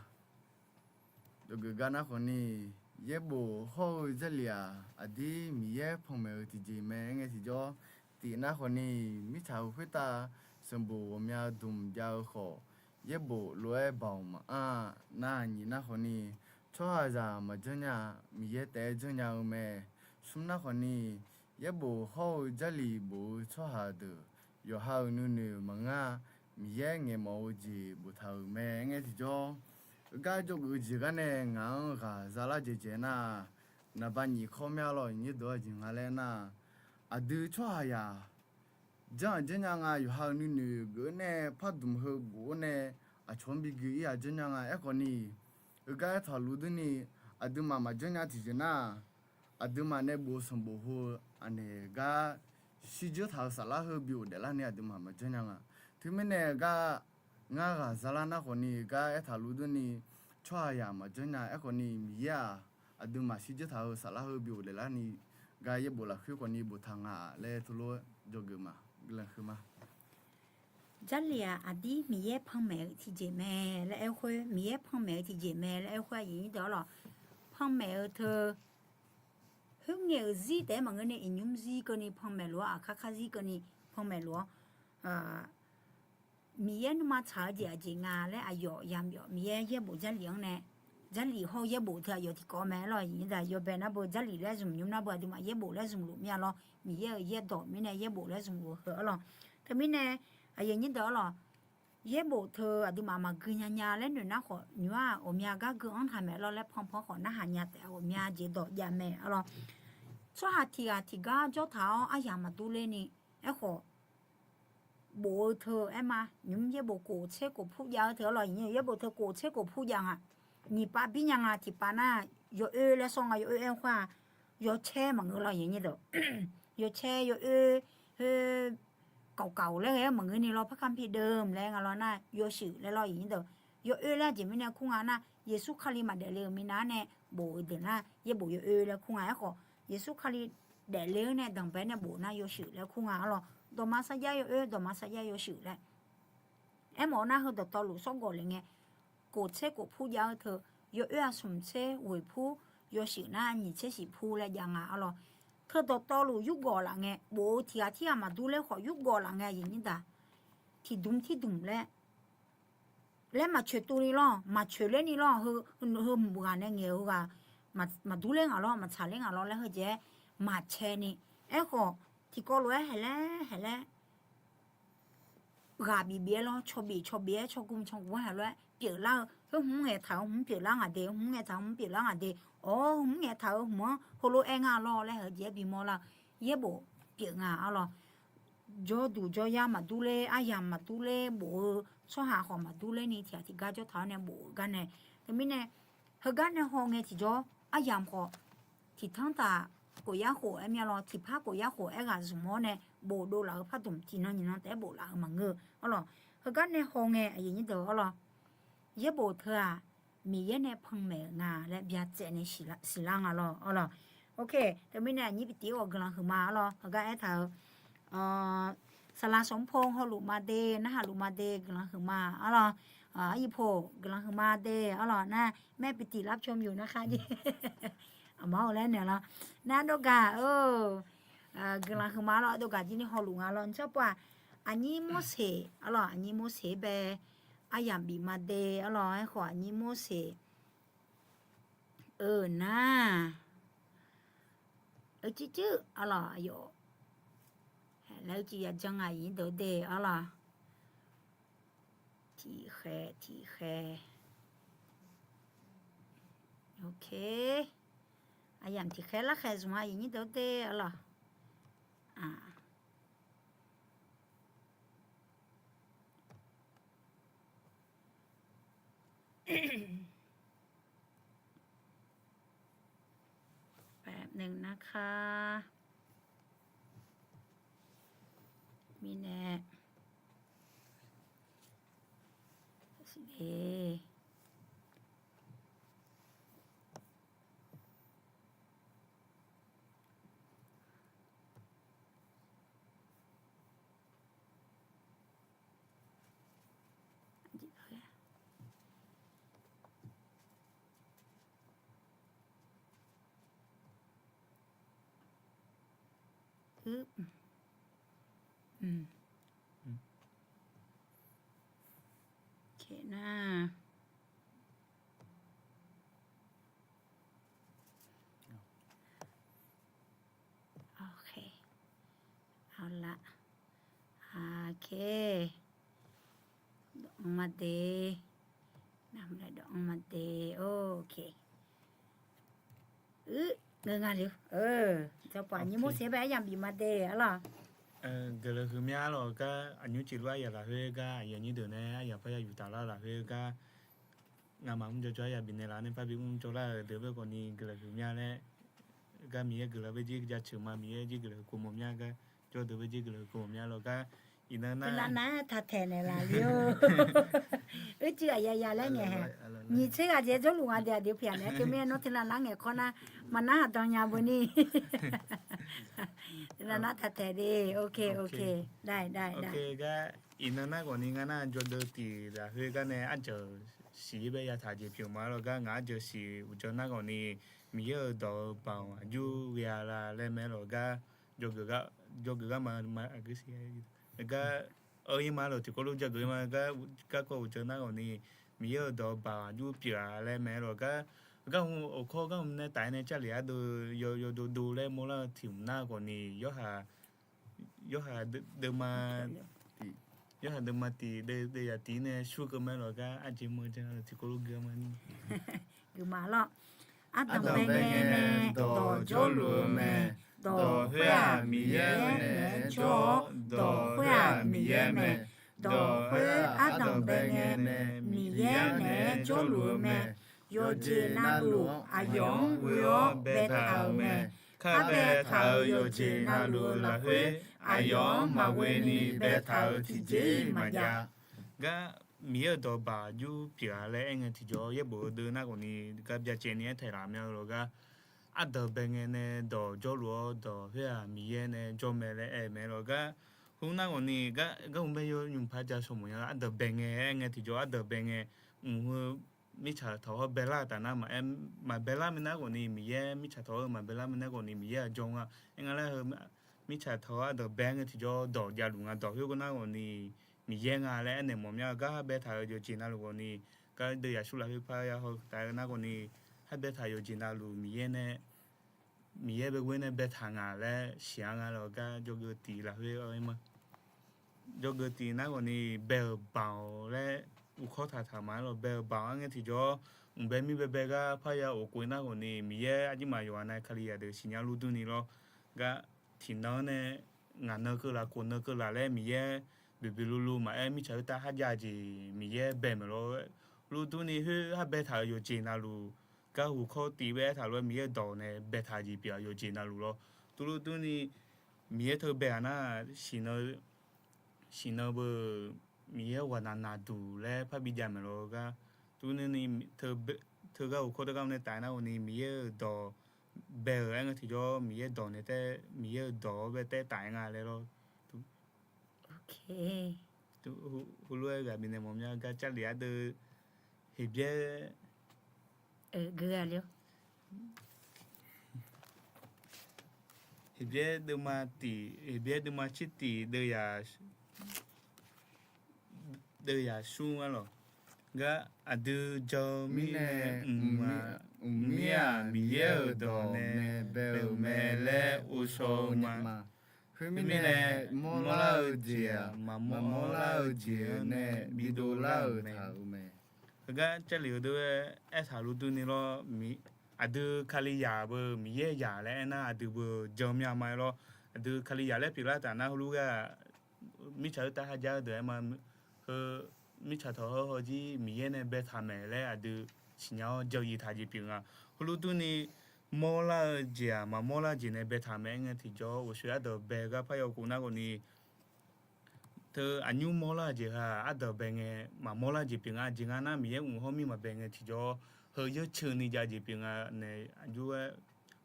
Dzawgeuf gar nar khawfni, yaerbof hawr-eu Jarlif-aq, aqdir Miqyaer panmaeq-eu tiqjeq mae. Aerngae tiqjawr, tiq nar khawfni, mirtsaq-euq khoertav sanqbof ghawqmya dmq jav-eu khawf, yaerbof lof-aer baoq maqanr-a. Nar nyiq nar khawfni, tsawrhaqzaq maqjanr nya, Miqyaer taef-aer janrnya-eu mae. Smr nar khawfni, yaerbof hawr-eu Jarlif bof-eu tsawrhaq deuq, yawqha-euq nuinoeq maqngeur-a. Miqyaer ngaeqmawf-eu jeq boftaq-euq mae. Aerngae tiqjawr, heugar dzawgeuf-eu jeq gar nae ngaq-anr ghaq zalar dzaeqdzaeq nar, naqba nyiq kawr mya lawr, aqnyir deuq, aqjeq nga laer nar, aqdui tsawrhaqzaq janr-aq janrnya nga, yawqha-euq nuinoeq geuf-eu nae pardmq heu bof-awr nae aqcawq-anr bi gui-ir-aq janrnya nga. Aerkhawfni, heugar aertaq luf durni, aqduimaf maqjanr nya tiqjeq nar, aqduimaf nae bof-eu sanqbof heu aqnaeq gar shirdzeur taq-eu saflar heu bi ghofdaef larni aqduimaf maqjanr nya nga. Teumirnae gar ngar ghaq zalar nar khawfni, gar aertaq luf durni, tsawrhaqzaq maqjanr nya. Aerkhawfni, Miqyaer-aq, aqduimaf shirdzeur taq-eu saflar heu bi ghofdaef larni, gar yaerbof lafkhoer khawfni boftaq nga laer teulof-aer dzawgeuf ma, guiqlanq huiqma. Jarlif-aq, aqdir Miqyaer panmaeq-eu tiqjeq mae laer aer khoer, Miqyaer panmaeq-eu tiqjeq mae laer aer khoer, aqyuif nyir deuq-awr lawq, panmaeq-eu teu, khoerngae-euq zir taef-aer maqngeur nae, iqnymr zir keuvni panmaeq lof-awr, aqkar kar zir keuvni panmaeq lof-awr, Miqyaer nuima tsaq-eu jeq aqjeq nga laer aqyawf yamq yawf Miqyaer yaerbof Jarlif-anr nae, Jarlif hawr-eu yaerbof teu aqyawf tiqkawv mae-aer lawr, aqyuif nyir deuq. Yawbae nar beu Jarlif laer zmq, nymr nar beu aqduimaf yaerbof laer zmq luf mir-a lawr, Miqyaer-euq yaerdawq mirnae yaerbof laer zmq luf heu-awr lawq. Teumirnae, aqyuif nyir deuq-awr lawq, yaerbof teu aqduimaf maqgui nya nya laer noeq nar khawf, nymr-aq ghawqmya gar gui-anr taq maeq lawr laer panpan khawf narhaq nya taef-a, ghawqmya jeq dawq jav mae-a lawr. Tsawrhaq tiq ghaq tiq gar jawr taq-awr aryamq maqdur ler ni, aerkhawf, bof-eu teu aer ma, nymr yaerbof kof tser kof pur jav-eu teu-awr lawq, yaerbof teu kof tser kof pur jav nga. Nyiq pav bir nya nga, tiq pav nar, yawoer laer sawr nga, yawoer aer khoer-aq, yawcaer maqngeur lawr, aqyuif nyir deuq. Yawcaer yawoer, khoer, kawqkawq laer ghae-aer maqngeur ni lawr, พระคัมภีร์เดิม laer nga lawr nar, yawshuif laer lawr, aqyuif nyir deuq. Yawoer laer aqjeq mirnae kur nga nar, Yeqsur Kali maqdaef le-euq minav-anr nae bof-eu deuq nar yaerbof yawoer laer kur nga. Aerkhawf, Yeqsur Kali daefle-eu nae danqbae nae bof nar yawshuif laer kur nga-a lawr. Dawqma sarjax yawoer, dawqma sarjax yawshuif laer. Aermawf-eu nar, heu dawqtawvluf sawrgawq le ngae, kof tser kof pur jav-eu teu, yawoer-aq smq tser ghoeq pur, yawshuif nar nyiq tser shif pur laer jav nga-a lawr. Teu dawqtawvluf yurgawv laf ngae, bof-eu tiq ghaq tirghaq maqdur ler khawf yurgawv laf ngae, aqyuif nyir deuq, tiqdmq tiqdmq laer laer maqcoeq tuv ni lawr, maqcoeq ler ni lawr, heu hmq ghaq nae ngaeq-eu ghaq maqdur ler ngaq lawr, maqtsaq ler ngaq lawr laer heujeq-aer maqcae ni. Aerkhawf, tiqkawv lof-aer haeq laer haeq laer ghaq bif bif-aer lawr, caw bif caw bif-aer, caw gmq caw gmq-aer haeq lof-aer pyeuflar-eu, heu hmq ngaeqtaq-euq hmq pyeuflar ngaq de, hmq ngaeqtaq-euq hmq pyeuflar ngaq de, awr, hmq ngaeqtaq-euq hmq-anr heulof-aer nga lawr laer heujeq-aer bimawr lar-eu, yaerbof pyeuf nga-a lawr. Jawrduq jawryar maqdur ler, aryamq maqdur ler, bof-eu tsawrhaq khawf maqdur ler ni tiq ghaq tiq gar jawr taq-awr nae bof-eu gar nae. Teumirnae, heugar nae haw ngae tiqjawr, aryamq khawf tiqtanr taq, khof yar khof-aer mir-a lawr, tiqpar khof yar khof-aer ghaq zmq-awr nae bof dovlaf-eu pardmq tiqnan nyiqnan taef-aer bof laf-eu maqngeur-eu-a lawr. Heugar nae haw ngae, aqyuif nyir deuq-a lawr, yaerbof teu-aq, Miqyaer nae panmaeq-euq nga laer byacaevni siqlar nga lawr-a lawr. Teumirnae aqnyir bi tif-ir khawf guiqlanq huiqma-a lawr. Heugar aertaq-eu, saqlaq sanqpov hawluf ma de, narhaq luf ma de, guiqlanq huiqma-a lawr. Aryipoq guiqlanq huiqma de-a lawr. Nar, แม่ปิติรับชมอยู่นะคะ jeq. Aqma-or laer naeq lawr. Nar dov gaq-eu, guiqlanq huiqma lawr, dov gaq jir ni hawluf nga lawr. Tsawrpov-aq, aqnyir morseq arlawq, aqnyir morseq bae, aryamq bif ma de arlawq, aerkhawf aqnyir morseq, eu nar, eu cuiv cuiv arlawq, aqyawf laer uicuiv ya janr nga, aqnyir deuq de arlawq. Tiqkhaeq tiqkhaeq. Ok. Aryamq tiqkhaeq larkhaeq zmq-a, aqnyir deuq de arlawq. Paeqnaeq nar kar. Mirnae. Nar. Ok. Aqlaf. Ok. Dawq anr ma de. Nar, dawq anr ma de. Ok. Uir ngeur nga le. Tsawrpov aqnyir morseq bae aryamq bif ma de arlawq. Guiqlanq huiqmya arlawq gar, aqnymr cif lof aryamq lafkhoer gar, aqyuif aqnyir deuq nae aryamq parya yuftaf lar lafkhoer gar, ngamaf mr jawrjawr aryamq bifnaeq laf nae parbi mr jawrlar-euq deuq bae khawf ni guiqlanq huiqmya laer, gar Miqyaer guiqlanq bae jir jaceuq ma, Miqyaer jir guiqlanq huiq kov mawf mya gar, jawr deuq bae jir guiqlanq huiq kov mawf mya lawq gar, iqnan nar, taqtaeq naeqlaf le-or. Uicuiv aqyawf ya laer ngaeq hae. Nyiq tser ghaq jeq jawrluf nga de, aqdui pyaq naeq-aer teumirnae nawr teunav nar ngaeq kawr nar, maqnar haq dan nya beu ni. Teunav nar taqtaeq de. Ok, ok. Gar iqnan nar khawf ni ngar nar jawrdeuv tiq lafkhoer gar nae arjeuq siq-ir bae yataq jeq pyeuf ma lawq gar, ngaq arjeuq siq uqdzan nar khawf ni, Miqyaer-euq dawq-eu baoq aqjur ghae-a la laer mae lawq gar, jawrgeuf gar ma, gar, ir ma lawq tiqkawv lof jawrgeuf ma gar, garkawv uqdzan nar khawf ni, Miqyaer-euq dawq-eu baoq aqjur pyeuf-a laer mae lawq gar, gar hmq awqkawr gar hmq nae taf-aer nae Jarlif ardeuv yawdov dov laer mawrlar-eu tiq hmq nar khawf ni, yawhaq yawhaq deuvma, yawhaq deuvma tiq deuvzaq tiq nae surkeuv mae lawq gar, arjeq meuq jan tiqkawv lof gui ma ni. Geufma lawq. Ardanqbae ngae nae dawq jawrluf-eu mae. Dawq khoer-aq Miqyaer naeq-aer jawr-awr, dawq khoer-aq Miqyaer mae. Dawq khoer ardanqbae ngae nae Miqyaer naeq-aer jawrluf-eu mae. Yawqjeq navluf aqyawf-anr ghoe-awr baetaq-euq mae. Kar baetaq-euq yawqjeq navluf-eu lafkhoer, aqyawf-anr maqghoe ni baetaq-euq tiqjeq-iq maqjav. Gar Miqyaer-euq dawq baq jur pyeuf-a laer aer ngae tiqjawr, yaerbof-eu deuv nar khawf ni gar byacaevni aertaq laf mya-eu lawq gar, ardanq bae ngae nae dawq jawrluf-awr, dawq khoer-aq Miqyaer nae jawr mae laer aer mae lawq gar, hu nar khawf ni gar, gar hu bae yaw nymq paq ja shawq mawf nya, ardanq bae ngae aer ngae tiqjawr, ardanq bae ngae, mq heu mirtsaq tawq-awr baelar-eu taf nar maqaer, maqbaelar minav khawf ni Miqyaer, mirtsaq tawq-eu maqbaelar minav khawf ni Miqyaer-aq jawr nga. Aer nga laer heu mirtsaq tawq-awr ardanq bae ngae tiqjawr dawq javluf nga, dawq khoer nar khawf ni Miqyaer nga laer aernaeq mawf mya-eu gar, har baetaq-euq yawqjeq navluf khawf ni, gar deuv yaqsur lafkhoer parya haw taf-eu nar khawf ni, har baetaq yawqjeq navluf Miqyaer nae, Miqyaer bae ghoer nae baetaq ngaq laer siq-a nga lawq gar, jawrgeuf tiq lafkhoer aer ma. Jawrgeuf tiq nar khawf ni bae-euq baq-awq laer, uvkawr taqtaq ma-aer lawq, bae-euq baq-awq aer ngae tiqjawr, mq bae mir bae bae gar parya of kov nar khawf ni Miqyaer arjirmaf yawqghaq nav Kali yaqdeuq siqnya lur durni lawr gar, tiqnan-anr nae ngaq nan keuvlaf khof nan keuvlaf laer Miqyaer boeqboeq lulu maqaer, mirtsaq khoertav kharjav jeq Miqyaer bae maeq lawr. Lur durni khoer har baetaq-euq yawqjeq navluf, gar uvkawr tiv bae aertaq lof-aer Miqyaer-euq dawq nae baetaq jeq pyeuf-a yawqjeq navluf lawr. Turlur durni Miqyaer teu bae-aq nar, siqnan beu Miqyaer ghaq naq naqduq laer parbi jav maeq lawr gar, turlur durni teugar uvkawr teugar nae taf nar khawf ni Miqyaer-euq dawq bae-euq aer ngae tiqjawr, Miqyaer dawq nae taef, Miqyaer-euq dawq-awr bae taef taf-aer nga laer lawr. Heulof-aer ghaq bifnaeq mawf mya gar, Jarlif ardeuv heqbyaer gui-a le-awr. Heqbyaer deuvma tiq, Heqbyaer deuvma tser tiq deuv yaq, deuv yaq smr-anr lawq. Gar aqdui jan-eu mirnae, mqmir-aq, Miqyaer-euq dawq nae bae-euq mae laer ghovshaw-eu ma. Khoermirnae, mawrlar-eu jeq-aq, maqmawr lar-eu jeq-anr nae bidov lar-euq mae. Heugar Jarlif heudeuq-aer aertaq luf durni lawr, aqdui Kalizaq beu Miqyaer zaq laer aernar, aqdui beu jan mya ma-aer lawr. Aqdui Kalizaq laer pyeuflar taf nar, heulof-aer mirtsaq khoertav kharjav-eu deuq-aer ma. Heu mirtsaq tawq heu hawjir Miqyaer nae baetaq maeq laer aqdui siqnya-awr jan-eu yiq taq jeq pyeuf nga. Heulof durni, mawrlar-eu jeq-aq, maqmawr lar jeq nae baetaq maeq-aer ngae tiqjawr, uqshoe ardanq bae gar parya khof nar khawfni, teu aqnymr mawrlar-eu jeq heu-aq, ardanq bae ngae maqmawr lar jeq pyeuf nga. Aqjeq nga nar, Miqyaer mq hawr mir maqbae ngae tiqjawr, heu yeurceuv ni jav jeq pyeuf nga nae aqjox-aer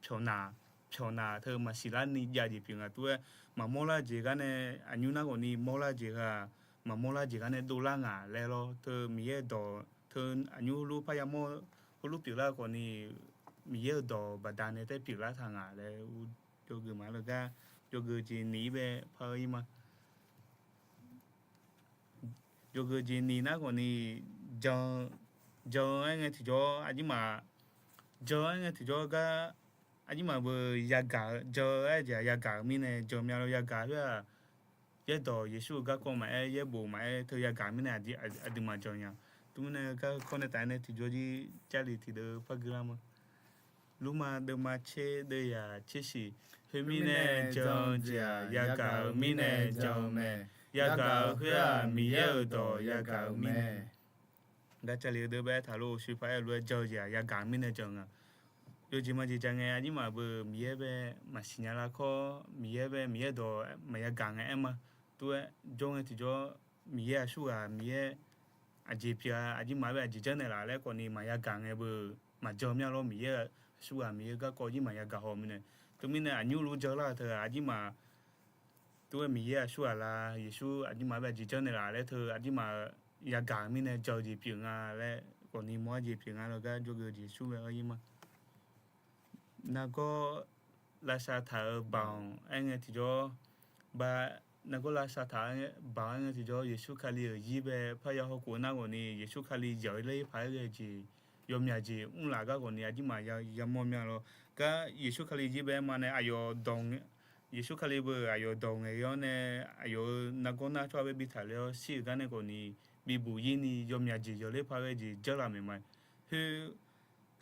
pyawqnaq, pyawqnaq teu maqsiq lar ni jav jeq pyeuf nga. Tov-aer maqmawr lar jeq gar nae, aqnymr nar khawfni mawrlar jeq heu-aq, maqmawr lar jeq gar nae dovlar ngaq laer lawr. Teu Miqyaer-euq dawq teu aqnymr heulof parya mawr-eu heulof pyeuflar khawfni, Miqyaer-euq dawq baqdanae taer pyeuflar taq ngaq laer ur jawrgeuf ma. Lawr gar jawrgeuf jeq nif-ir bae par-eu ir ma. Jawrgeuf jeq nif nar khawfni, jan, jan-eu aer ngae tiqjawr aqjirmaf, jan-eu aer ngae tiqjawr gar, aqjirmaf beu yagaq-eu, jan-eu aer jeq-aq yagaq-euq mirnae jan mya lawr. Yagaq khoer-aq, yaerdawq Yeqsur-euq garkawv maqaer, yaerbof maqaer, teu yagaq mirnae aqduimaf jan nya. Teumirnae garkawv nae taf-aer nae tiqjawr jir Jarlif tiqdeuv par gui lar ma. Lurma deuvma tser deuv yaq tser shiq. Khoermirnae jan-eu jeq-aq, yagaq-euq mirnae jan-eu mae. Yagaq-euq khoer-aq, Miqyaer-euq dawq yagaq-euq mae. Gar Jarlif heudeuq bae aertaq lof, uqshoe paq-aer lof-aer jan-eu jeq-aq, yagaq mirnae jan-eu nga. Yawjeq majeq ja ngae, aqjirmaf beu Miqyaer bae maqsiq nya lar kawr, Miqyaer bae Miqyaer dawq maqya gaq ngae aer ma. Tov-aer jawr ngae tiqjawr, Miqyaer aqsurghaq, Miqyaer aqjeq pyeuf-a, aqjirmaf bae aqjeq janrnaeq laf laer khawfni maqya gaq ngae beu maqjan mya lawr. Miqyaer aqsurghaq, Miqyaer garkawv jir maqya gaq haw mirnae. Teumirnae aqnymr luf jan lar-eu teu-aq, aqjirmaf tov-aer Miqyaer aqsurghaq la, Yeqsur aqjirmaf bae aqjeq janrnaeq laf laer teu aqjirmaf yagaq mirnae jan-eu jeq pyeuf nga laer khawfni mawr-ar jeq pyeuf nga. Lawr gar jawrgeuf jeq Yeqsur bae-awr ir ma. Nargawr lavshav taq-euq baoq aer ngae tiqjawr, ba, nargawr lavshav taq-eu baoq aer ngae tiqjawr, Yeqsur Kali-euq zir bae parya hawkhof nar khawfni, Yeqsur Kali zanqler paq-aer ghae jeq, yawmyaq jeq mrlaf gar khawfni aqjirmaf yamawr mya lawr. Gar Yeqsur Kali zir bae aer ma nae aqyawf dawq ngae, Yeqsur Kali beu aqyawf dawq ngaeq-awr nae, aqyawf-euq nargawr nar tsawrhaq bae bi taqler-awr shir-euq gar nae khawfni, bibuq zir ni yawmyaq jeq zanqler paq-aer ghae jeq janrlaf maeq ma. Khoer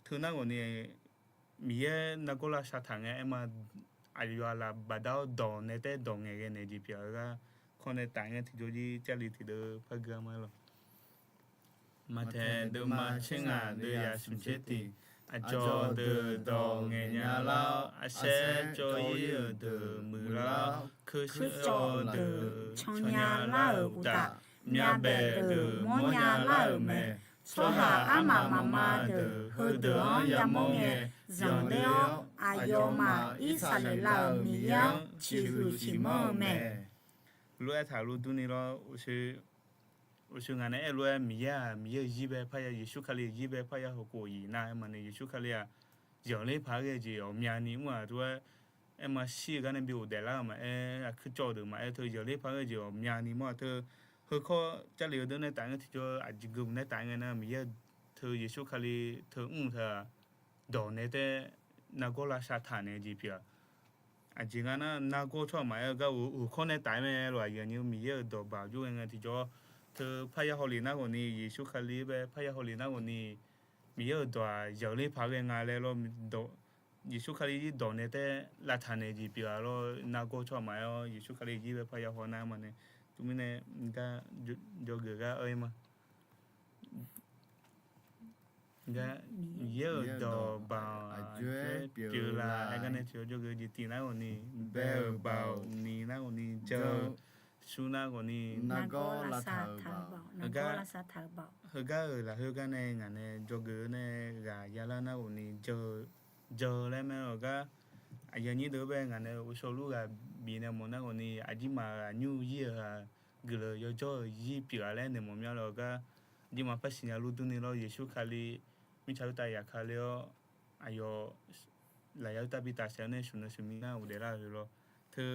teu nar khawfni, Miqyaer nargawr lavshav taq ngae aer ma, aqyawf aqlaf bafdav-awr dawq nae taef dawq ngaeqghae naeq jeq pyeuf-eu gar, kawr nae taf ngae tiqjawr jir Jarlif tiqdeuv par gui-a ma lawq. Maqtaeq deuvma tser ngaq deuv yaq smq tser tiq. Aqcawq deuq dawq ngaeqnya lar-awr, arsaer cawv-ir-euq deuq muiqlar-awr, kuircawv deuq cannya lar-euq uqtaf, myavbaef deuq mawrnya lar-euq mae. Tsawrhaq armaf mafma deuq heudeuq-anr yamawr ngae, zanqler-awr, aqyawfmaf Irsaqleqlav-euq Miqyaer-anr ciqhuiq ciqmanr-eu mae. Lof-aer taq lof durni lawr, uqshoe ngaq nae aer lof-aer Miqyaer-aq, Miqyaer-euq zir bae parya, Yeqsur Kali-euq zir bae parya hawkhof-iq nar aer ma nae, Yeqsur Kali-aq, zanqler paq-aer ghae jeq ghawqmyani mr-aq tov-aer, aer ma shir-eu gar nae bi ghofdaef lar-euq maqaer, aqkuir cawv-eu deuq maqaer teu, zanqler paq-aer ghae jeq ghawqmyani mr-aq teu, heukawr Jarlif heudeuv nae taf ngae tiqjawr, aqjeq geuq nae taf ngae nar, Miqyaer teu Yeqsur Kali teu mr-eu teu-aq, dawq nae taef nargawr lavshav taq naeq jeq pyeuf-aq. Aqjeq nga nar, nargawr tsawrhaq maqaer-eu gar, uqkawr nae taf-aer mae lof, aqyuif aqnyir Miqyaer-euq dawq baq jov-aer ngae tiqjawr, teu parya hawlef nar ghawqni, Yeqsur Kali bae parya hawlef nar ghawqni, Miqyaer-euq dawq-aq zanqler paq-aer ghae nga laer lawr, Yeqsur Kali zir dawq nae taef lavtaq naeq jeq pyeuf-aq lawr, nargawr tsawrhaq maqaer-awr Yeqsur Kali zir bae parya haw nar ma nae, teumirnae gar jawrgeuf gar aer ma. Gar Miqyaer-euq dawq baq-awq, aqjox-aer pyeuf la aer gar nae tiqjawr jawrgeuf jeq tiq nar ghawqni, bae-euq baoq ni nar ghawqni, jan-eu sur nar ghawqni, nargawr lavtaq-euq baoq, heugar-euq lafkhoer gar nae ngaq nae jawrgeuf-eu nae ghaq yalar nar ghawqni, jan-eu laer mae-awq gar, aqyuif aqnyir deuq bae ngaq nae ghovshaw lur ghaq bifnaeq mawf nar ghawqni, aqjirmaf-euq aqnyur zir-euq ghaq guiqlanq yawjawr-euq zir pyeuf-a laer naeq mawf mya lawq gar, aqjirmaf par siqnya lur durni lawr, Yeqsur Kali mirtsaq khoertav yaf ka ler-awr, aqyawf lafyaq uqtav bi tafsaef-awr nae shmq nan shmq mir nar ghofdaef lar-euq lawr. Teu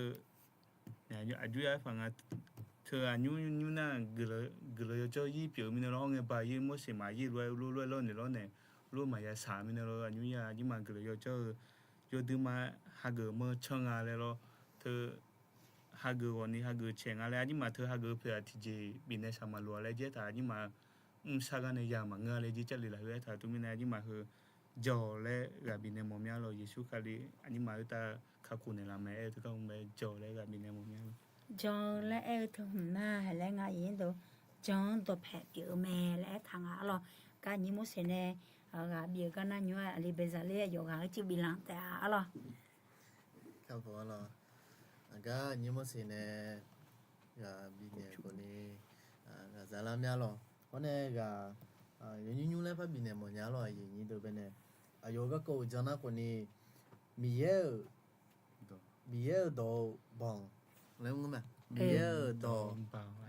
aqjox yar paq nga, teu aqnymr nymr nar guiqlanq yawdzawr ir pyeuf-eu mirnae lawr, hawr ngae ba yaer Morseq maqyaer lof-aer lof lof-aer lawrnaeq lawrnaeq lof maqya shaq-eu mirnae lawr, aqnymr yar aqjirmaf guiqlanq yawdzawr-eu yawduir ma hageuf manr canr nga laer lawr. Teu hageuf ghawqni hageuf caeq nga laer aqjirmaf teu hageuf-eu pyeuf-aq tiqjeq bifnaeq shaq maqloq-a laer jaer taq aqjirmaf mrshar gar nae ya maqngeur laer jir Jarlif lafkhoer aertaq teu mirnae aqjirmaf heu jawr laer ghaq bifnaeq mawf mya lawr. Yeqsur Kali aqjirmaf khoertav kakhof naeqlaf mae aer-eu teu gar hmq bae jawr laer ghaq bifnaeq mawf mya lawr. Jan-eu laer aer-eu teu hmq nar haq laer nga yawnyir deuq, jan-anr dawqpaeq pyeuf-eu mae laer aertaq nga arlawr. Gar aqnyir Morseq nae ghaq bif-eu gar nar nymr-aer aqli baezaq ler yawqghaq-eu cuiv biflanq taef-a arlawr. Aqgar aqnyir Morseq nae ghaq bifnaeq khawfni ghaq zalar mya lawr. Hawr nae ghaq yawnyir nymr laer par bifnaeq mawf nya lawr. Aqyuif aqnyir deuq bae nae aqyawf-eu garkawv-euq jan nar khawfni Miqyaer-euq Miqyaer-euq dawq-eu banq laer ngeur mae. Miqyaer-euq dawq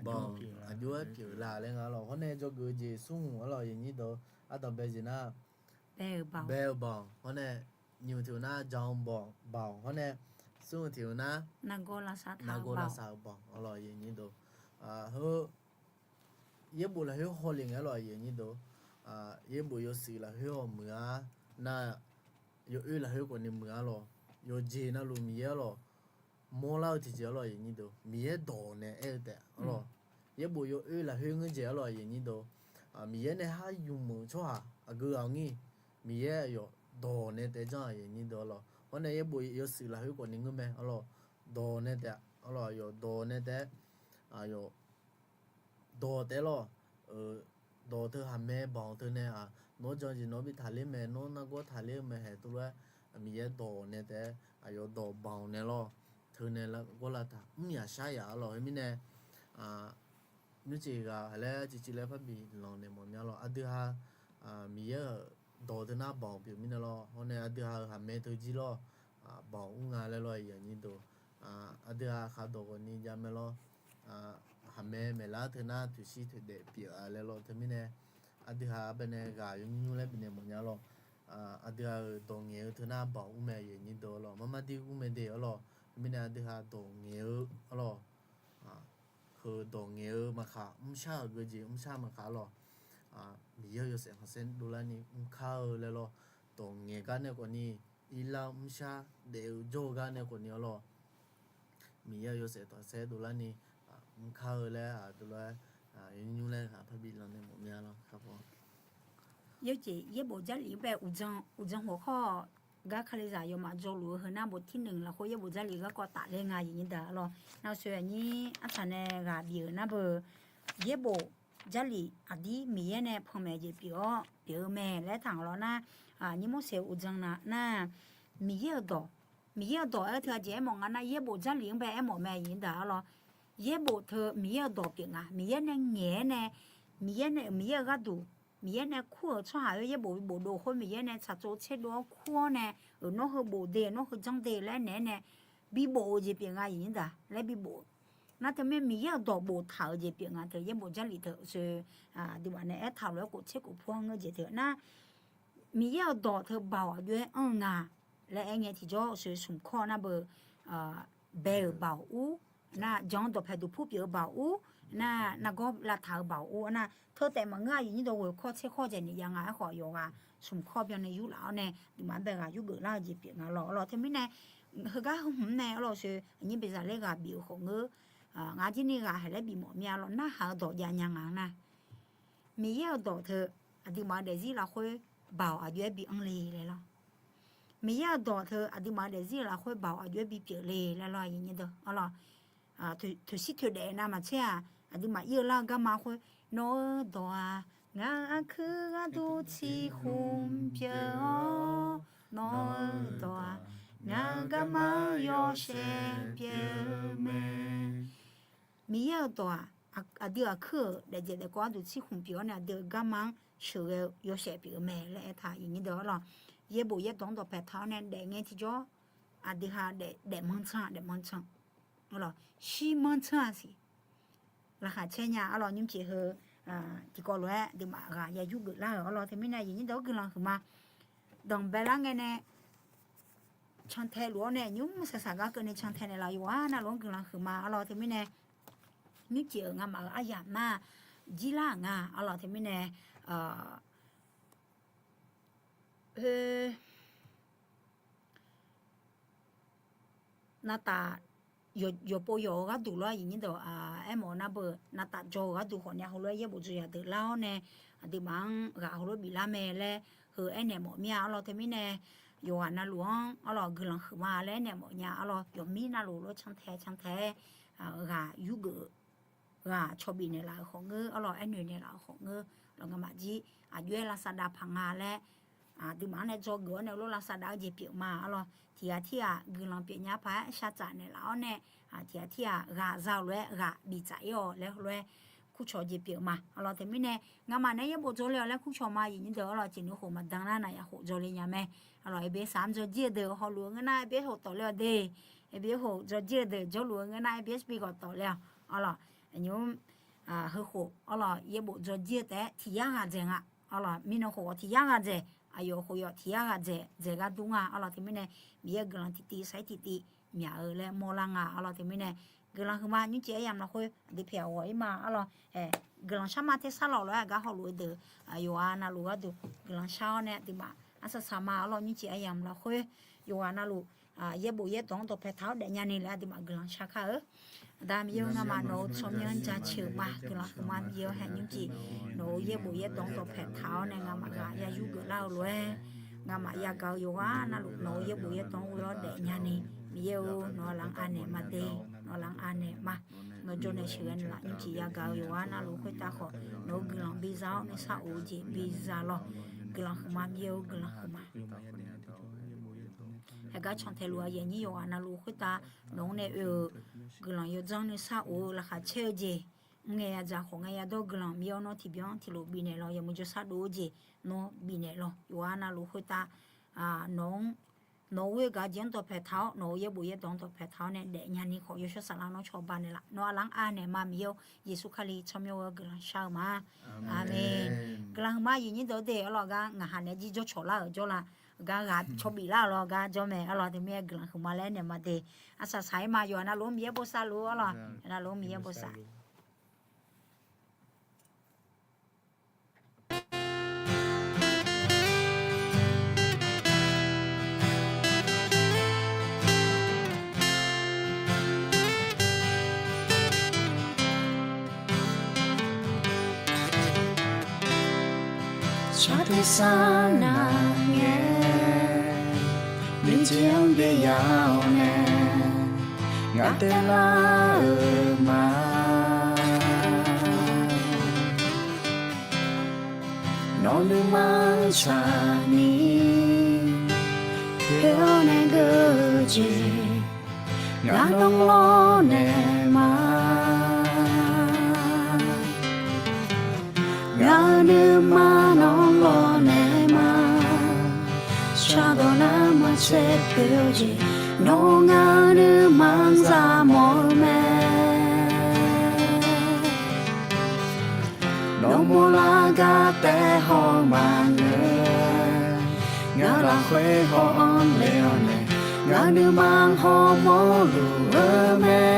banq aqjox-aer pyeuf la laer nga lawr. Hawr nae dzawgeuf-eu jeq smr hmq arlawr. Aqyuif aqnyir deuq ardanq bae jeq nar bae-euq banq hawr nae nyiq tiq hmq nar jan-eu banq hawr nae smr tiq hmq nar nargawr lavsav-eu banq arlawr. Aqyuif aqnyir deuq heu yaerbof lafkhoer hawle ngae arlawr. Aqyuif aqnyir deuq yaerbof yawshuif lafkhoer hawmuiq-a nar yawoer lafkhoer khawfni muiq arlawr. Yawqjeq navluf Miqyaer arlawr mawrlar-eu tiqjeq arlawr. Aqyuif aqnyir deuq Miqyaer dawq nae aer-eu taef arlawr. Yaerbof yawoer lafkhoer ngeur jeq arlawr. Aqyuif aqnyir deuq Miqyaer nae har yumq-euq tsawrhaq aqgeu ghaq ngir Miqyaer aqyawf dawq nae taef janr-aq. Aqyuif aqnyir deuq arlawr hawr nae yaerbof yawshuif lafkhoer khawfni ngeur mae arlawr. Dawq nae taef arlawr. Aqyawf dawq nae taef aqyawf dawq taef lawr. Dawq teu haqmae banq teu nae-aq nawr jan jeq nawr bi taqler mae, nawr nargawr taqler-eu mae haeq tov lof-aer Miqyaer dawq nae taef-aer aqyawf dawq banq nae lawr. Teu nae largawr lavtaq mr yaq shar yaq arlawr. Khoermirnae nymrcif ghaq haq laer civciv laer parbi lanq naeq mawf mya lawr. Aqdui ha Miqyaer-euq dawq teu nar banq pyeuf mirnae lawr. Hawr nae aqdui ha-euq haqmae teu jir lawr banq ur nga laer lawr. Aqyuif aqnyir deuq aqdui ha khaqdawq ghawqni jav mae lawr. Haqmae maeqlar teu nar toeqshir toeqdaef pyeuf-a laer lawr. Teumirnae aqdui ha bae nae ghaq yawnyir nymr laer bifnaeq mawf nya lawr. Aqdui ha-euq dawq ngaeq-eu teu nar banq ur mae. Aqyuif aqnyir deuq arlawr marmar dir ur mae de arlawr. Teumirnae aqdui ha dawq ngaeq-eu arlawr heu dawq ngaeq-eu maqkhaq mrshar-euq geujeq mrshar maqkhaq arlawr. Miqyaer-euq yawshaef khanqsaer dovlarni mrkar-eu laer lawr. Dawq ngaeq gar nae khawfni irlar mrshar daef-eu jawr-eu gar nae khawfni arlawr. Miqyaer-euq yawshaef khanqsaer dovlarni mrkar-eu laer aqdui lof-aer yawnyir nymr laer ghaq parbi lanq naeq mawf mya lawr. Yawjeq yaerbof Jarlif-anr bae uqdzan uqdzan hawq khawr gar Kalizaq yawmaf dzawluf-eu heu nar bof tirneuq lafkhoer yaerbof Jarlif garkawv tafler nga. Aqyuif aqnyir deuq arlawr. Nar-eu soe aqnyir artaq nae ghaq bif-euq nar beu yaerbof Jarlif aqdir Miqyaer nae panmaeq jeq pyeuf-awr pyeuf-eu mae laer taq-awq lawr nar, aqnyir Morseq uqdzan na nar, Miqyaer-euq dawq, Miqyaer-euq dawq aer-eu teu aqjeq aermawf nga nar yaerbof Jarlif-anr bae aermawf mae. Aqyuif aqnyir deuq arlawr yaerbof teu Miqyaer-euq dawq pyeuf nga. Miqyaer nae ngaeq-aer nae Miqyaer nae-euq Miqyaer-euq gharduq Miqyaer nae kur-euq tsawrhaq-aer yaerbof bifbof dov khoer Miqyaer nae tsaqtsov tserdov-awr kur-awr nae euq nawr heu bof de nawr heu janr de laer naeq-aer nae bibof-eu jeq pyeuf nga. Aqyuif aqnyir deuq laer bibof nar teumirnae Miqyaer-euq dawq boftaq-euq jeq pyeuf nga teu yaerbof Jarlif teu soe aqduimaf nae aertaq lof-aer kof tser kof pu-anr ngeur jeq teu nar Miqyaer-euq dawq teu baoq aqjox-aer anr-eu nga laer aer ngae tiqjawr soe smq kawr nar beu bae-euq baoq ur nar jan-anr dawqpae duqpur pyeuf-eu baoq ur nar nargawr lavtaq-eu baoq ur nar teu taef maqngeur. Aqyuif aqnyir deuq ghoeq kawr tser kawr jaeq ni jav nga. Aerkhawf yawqghaq smq kawr byanni yurlaf-awr nae aqduimaf-anr bae ghaq yurgeuf lar-eu jeq pyeuf nga lawr. Arlawr teumirnae heugar heu hmq nae arlawr soe aqnyir baezaq ler ghaq bif-euq khawf ngeur. Ngaq jir ni ghaq haq laer bifmawf mya lawr narhaq-eu dawq jav nya nga nar Miqyaer-euq dawq teu aqduimaf-eu daefzir lafkhoer baoq aqjox-aer bi anr le laer lawr. Miqyaer-euq dawq teu aqduimaf-eu daefzir lafkhoer baoq aqjox-aer bipyeuf le laer lawr. Aqyuif aqnyir deuq arlawr toeqshir toeqdaef navmaqtser-aq aqduimaf ir-eu lar-eu garma khoer, nawq-eu dawq-aq ngaq-euq aqkuir gharduq ciqkhmq pyeuf-awr, nawq-eu dawq-aq ngaq-euq garma yawshaef pyeuf mae. Miqyaer-euq dawq-aq aqdui aqkuir-euq daefdzaeq daefkawv gharduq ciqkhmq pyeuf-awr nae aqdui-euq garma-anr sheuqghae-eu yawshaef pyeuf-eu mae laer aertaq. Aqyuif aqnyir deuq arlawr yaerbof yaerdawq-anr dawqpae taq-awr nae daef ngae tiqjawr aqdui ha daef manr tsanr daef manr tsanr arlawr shir manr tsanr-a siq. Laqkhaq caer nya arlawr nymrcif heu tiqkawv lof-aer aqduimaf ghaq ya yurgeuf lar-euq arlawr teumirnae aqyuif aqnyir deuq-anr guiqlanq huiqma danqbae lar ngae nae cantae luf-awr nae nymr saqsaq gar keuvni cantae naeqlaf yawqghaq navluf-anr guiqlanq huiqma arlawr. Teumirnae nymrcif-euq ngamaf-euq aryamq nar jirlar-euq nga arlawr. Teumirnae navtaf navtaf yawqpov yawq-eu gharduq lof-aer aqnyir deuq aermawf nar beu, navtaf jawr-eu gharduq khawfnya heulof-aer yaerbof dzaw yadeuq lar-awr nae aqduimaf-anr ghaq heulof biflar mae laer heu aernaeq mawf mir-a arlawr. Teumirnae yawqghaq navluf-anr arlawr guiqlanq huiqma laer aernaeq mawfnya arlawr. Yawqmir navluf lof cantae cantae-aer ghaq yurgeuf ghaq cawbif naeqlaf-euq khawf ngeur arlawr, aernoeq naeqlaf-euq khawf ngeur lawr, ngamaf jir aqjox-aer lavsav dav paq nga laer aqduimaf-anr nae dzawgeuf-awr nae lof lavsav dav-eu jeq pyeuf ma arlawr. Tiqghaq tirghaq guiqlanq pyeufnya paq-aer shartsaf naeqlaf-awr nae tiqghaq tirghaq ghaq za-eu lof-aer ghaq biftsaf ir-awq laer heulof-aer kurcawq jeq pyeuf ma arlawr. Teumirnae ngamaf nae yaerbof dzaw le-awq laer kurcawq ma aqnyir deuq arlawr. Jeq nui khof maqdan nar naqyaf khof dzaw le nya mae arlawr. Aqbesaq-anr dzaw jir-eu deuq hawluf-eu ngeur nar aqbesaq khof tawfle-awq de. Aqbesaq khof dzaw jir-eu deuq jawrluf-eu ngeur nar aqbesaq bi khawf tawfle-awq arlawr. Aqnyir heukhof arlawr yaerbof dzaw jir-eu taef-aer tiq yar ghaq dzaeq nga arlawr. Mirnan khof-awq tiq yar ghaq dzaeq, aqyawf khof yawf tiq yar ghaq dzaeq dzaeq gar dur nga arlawr. Teumirnae Miqyaer-euq guiqlanq tiqtiv sar-ir tiqtiv myaq-eu laer mawrlar nga arlawr. Teumirnae guiqlanq huiqma nymrcif aryamq lafkhoer aqdui pyaeq ghawq-ir ma arlawr. Guiqlanq sharma tersar lawq lof-aer aqgar hawluf-eu deuq yawqghaq navluf gharduq guiqlanq shar-awr nae aqduimaf arsaq saq ma arlawr. Nymrcif aryamq lafkhoer yawqghaq navluf yaerbof yaerdawq-anr dawqpae taq-awr daefnya ni laer aqduimaf guiqlanq shar kar-eu. Aqda Miqyaer-eu, ngamaf nawq-euq tsawrmyanr jaceuq ma. Guiqlanq huiqma Miqyaer-eu, haeq nymrcif nawq-euq yaerbof yaerdawq-anr dawqpae taq-awr nae ngamaf ghaq ya yurgeuf lar-eu lof-aer ngamaf yagaq-eu yawqghaq navluf nawq-euq yaerbof yaerdawq-anr ghoe-awr daefnya ni, Miqyaer-eu, nawq-anr lar-anr anaeq ma de. Nawq-anr lar-anr anaeq ma. Nawq jawr nae sheuqghae naeqlaf nymrcif yagaq-eu yawqghaq navluf khoertav khawf nawq-euq guiqlanq biza-awr nuisar of-eu jeq biza lawr. Guiqlanq huiqma Miqyaer-eu, guiqlanq huiqma. Haegar cantae luf-a yaeq nyir yawqghaq navluf khoertav nawq-anr nae oe-euq guiqlanq yawdzanr nuisar of-eu laqkhaq caer-eu jeq mrngae yadzaq khawf ngae yadawr guiqlanq Miqyaer-awr nawr tiqbyan tiqlof bifnaeq lawr. Yawmuiq jawrshar dov-eu jeq nawr bifnaeq lawr. Yawqghaq navluf khoertav nawq-anr nawq-euq ghoer gaq jeq-anr dawqpae taq-awr nawq-euq yaerbof yaerdawq-anr dawqpae taq-awr nae daefnya ni khawf yawshawr saflar nawr cawba naeqlaf nawq-anr lar-anr anaeq ma Miqyaer-or. Yeqsur Kali tsawrmyanr-eu guiqlanq shar-eu ma. Aqmeq. Guiqlanq huiqma aqyuif nyir deuq-eu de arlawr gar ngaqha naeq-aer jir jawrcawq lar-euq jawrla gar ghaq cawbif lar-euq lawr gar jawr mae arlawr. Teumirnae guiqlanq huiqma laer naeq ma de. Arsaq saq-ir ma. Yawqghaq navluf-anr Miqyaer bosav luf arlawr. Yawqghaq navluf-anr Miqyaer bosav. Shar tersar nav ngae, nuijeq-anr byaeq ya-awr nae, ngaq taev lar-euq ma. Nawr nuima tsaqni, poer-awr nae geur-eu jeq, ngaq nawr lawrnaeq ma. Ngaq-euq nuima nawr lawrnaeq ma. Shardawq nar maqtser poer-eu jeq, nawr ngaq-euq nuima-anr zaq mawf-eu mae. Nawr mawrlar gar taef haw maqngeur. Ngaq lafkhoer haw-anr le-awr nae, ngaq nuima hawmawr luf-eu mae.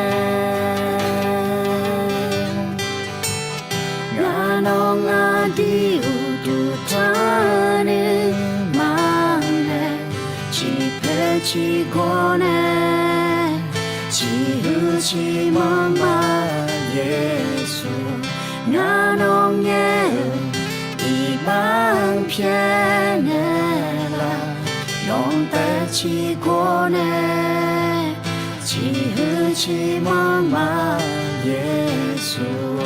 Ngaq nawr ngaq dui uqduq tanr nuima nae, ciqpoer ciqgawr nae, ciqhuiq ciqmanr ma. Yeqsur, ngaq nawr ngaer-eu iqbax-anr pyaeqnaeq laf, nawq-anr taef ciqgawr nae, ciqhuiq ciqmanr ma. Yeqsur,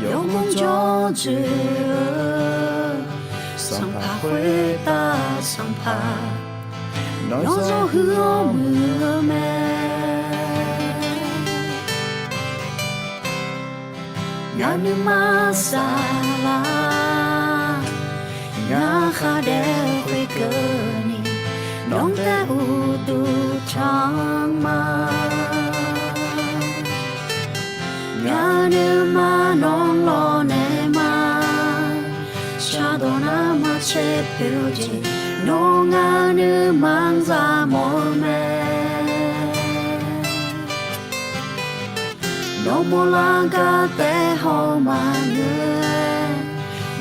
yawmuiq jawr dzoeq-eu Sanqpaq khoertav Sanqpaq, nawr zawr huiq-awr muiq-eu mae. Ngaq nuima saflar, ngaq khar daef khoerkeuvni, nawq-anr taef uqduq tanq ma. Ngaq nuima nawr lawrnaeq ma. Shardawq nar ma caer pyeuf-eu jeq, nawr ngar nuima-anr zaq mawf-eu mae. Nawr mawrlar gar taef haw maqngeur-aer,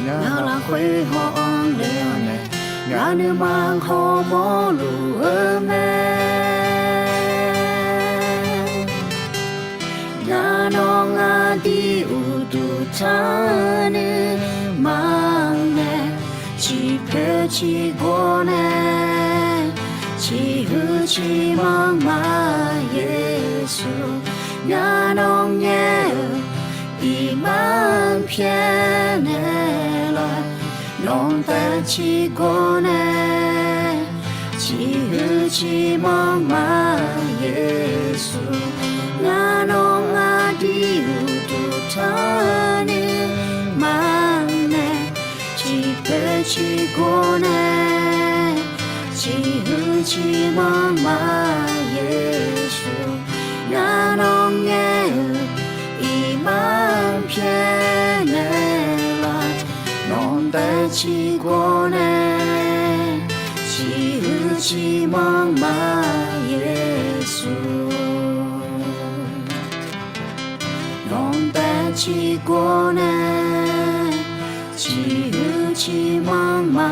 ngar lafkhoer haw-anr le-awr nae, ngar nuima-anr hawmawr luf-eu mae. Ngar nawr ngar dir uqduq tanr nuima-anr nae, ciqpoeq ciqgor nae, ciqhuiq ciqmanr ma, Yeqsur. Ngar nawr ngaer-eu iqbax pyaeqnaeq laf, nawq-anr taef ciqgor nae, ciqhuiq ciqmanr ma, Yeqsur. Ngar nawr ngar dir uqduq tanr nuima-anr nae, ciqpoeq ciqgor nae, ciqhuiq ciqmanr ma, Yeqsur. Ngar nawr ngaer-eu iqbax pyaeqnaeq laf, nawq-anr taef ciqgor nae, ciqhuiq ciqmanr ma, Yeqsur. Nawq-anr taef ciqgor nae, ciqhuiq ciqmanr ma,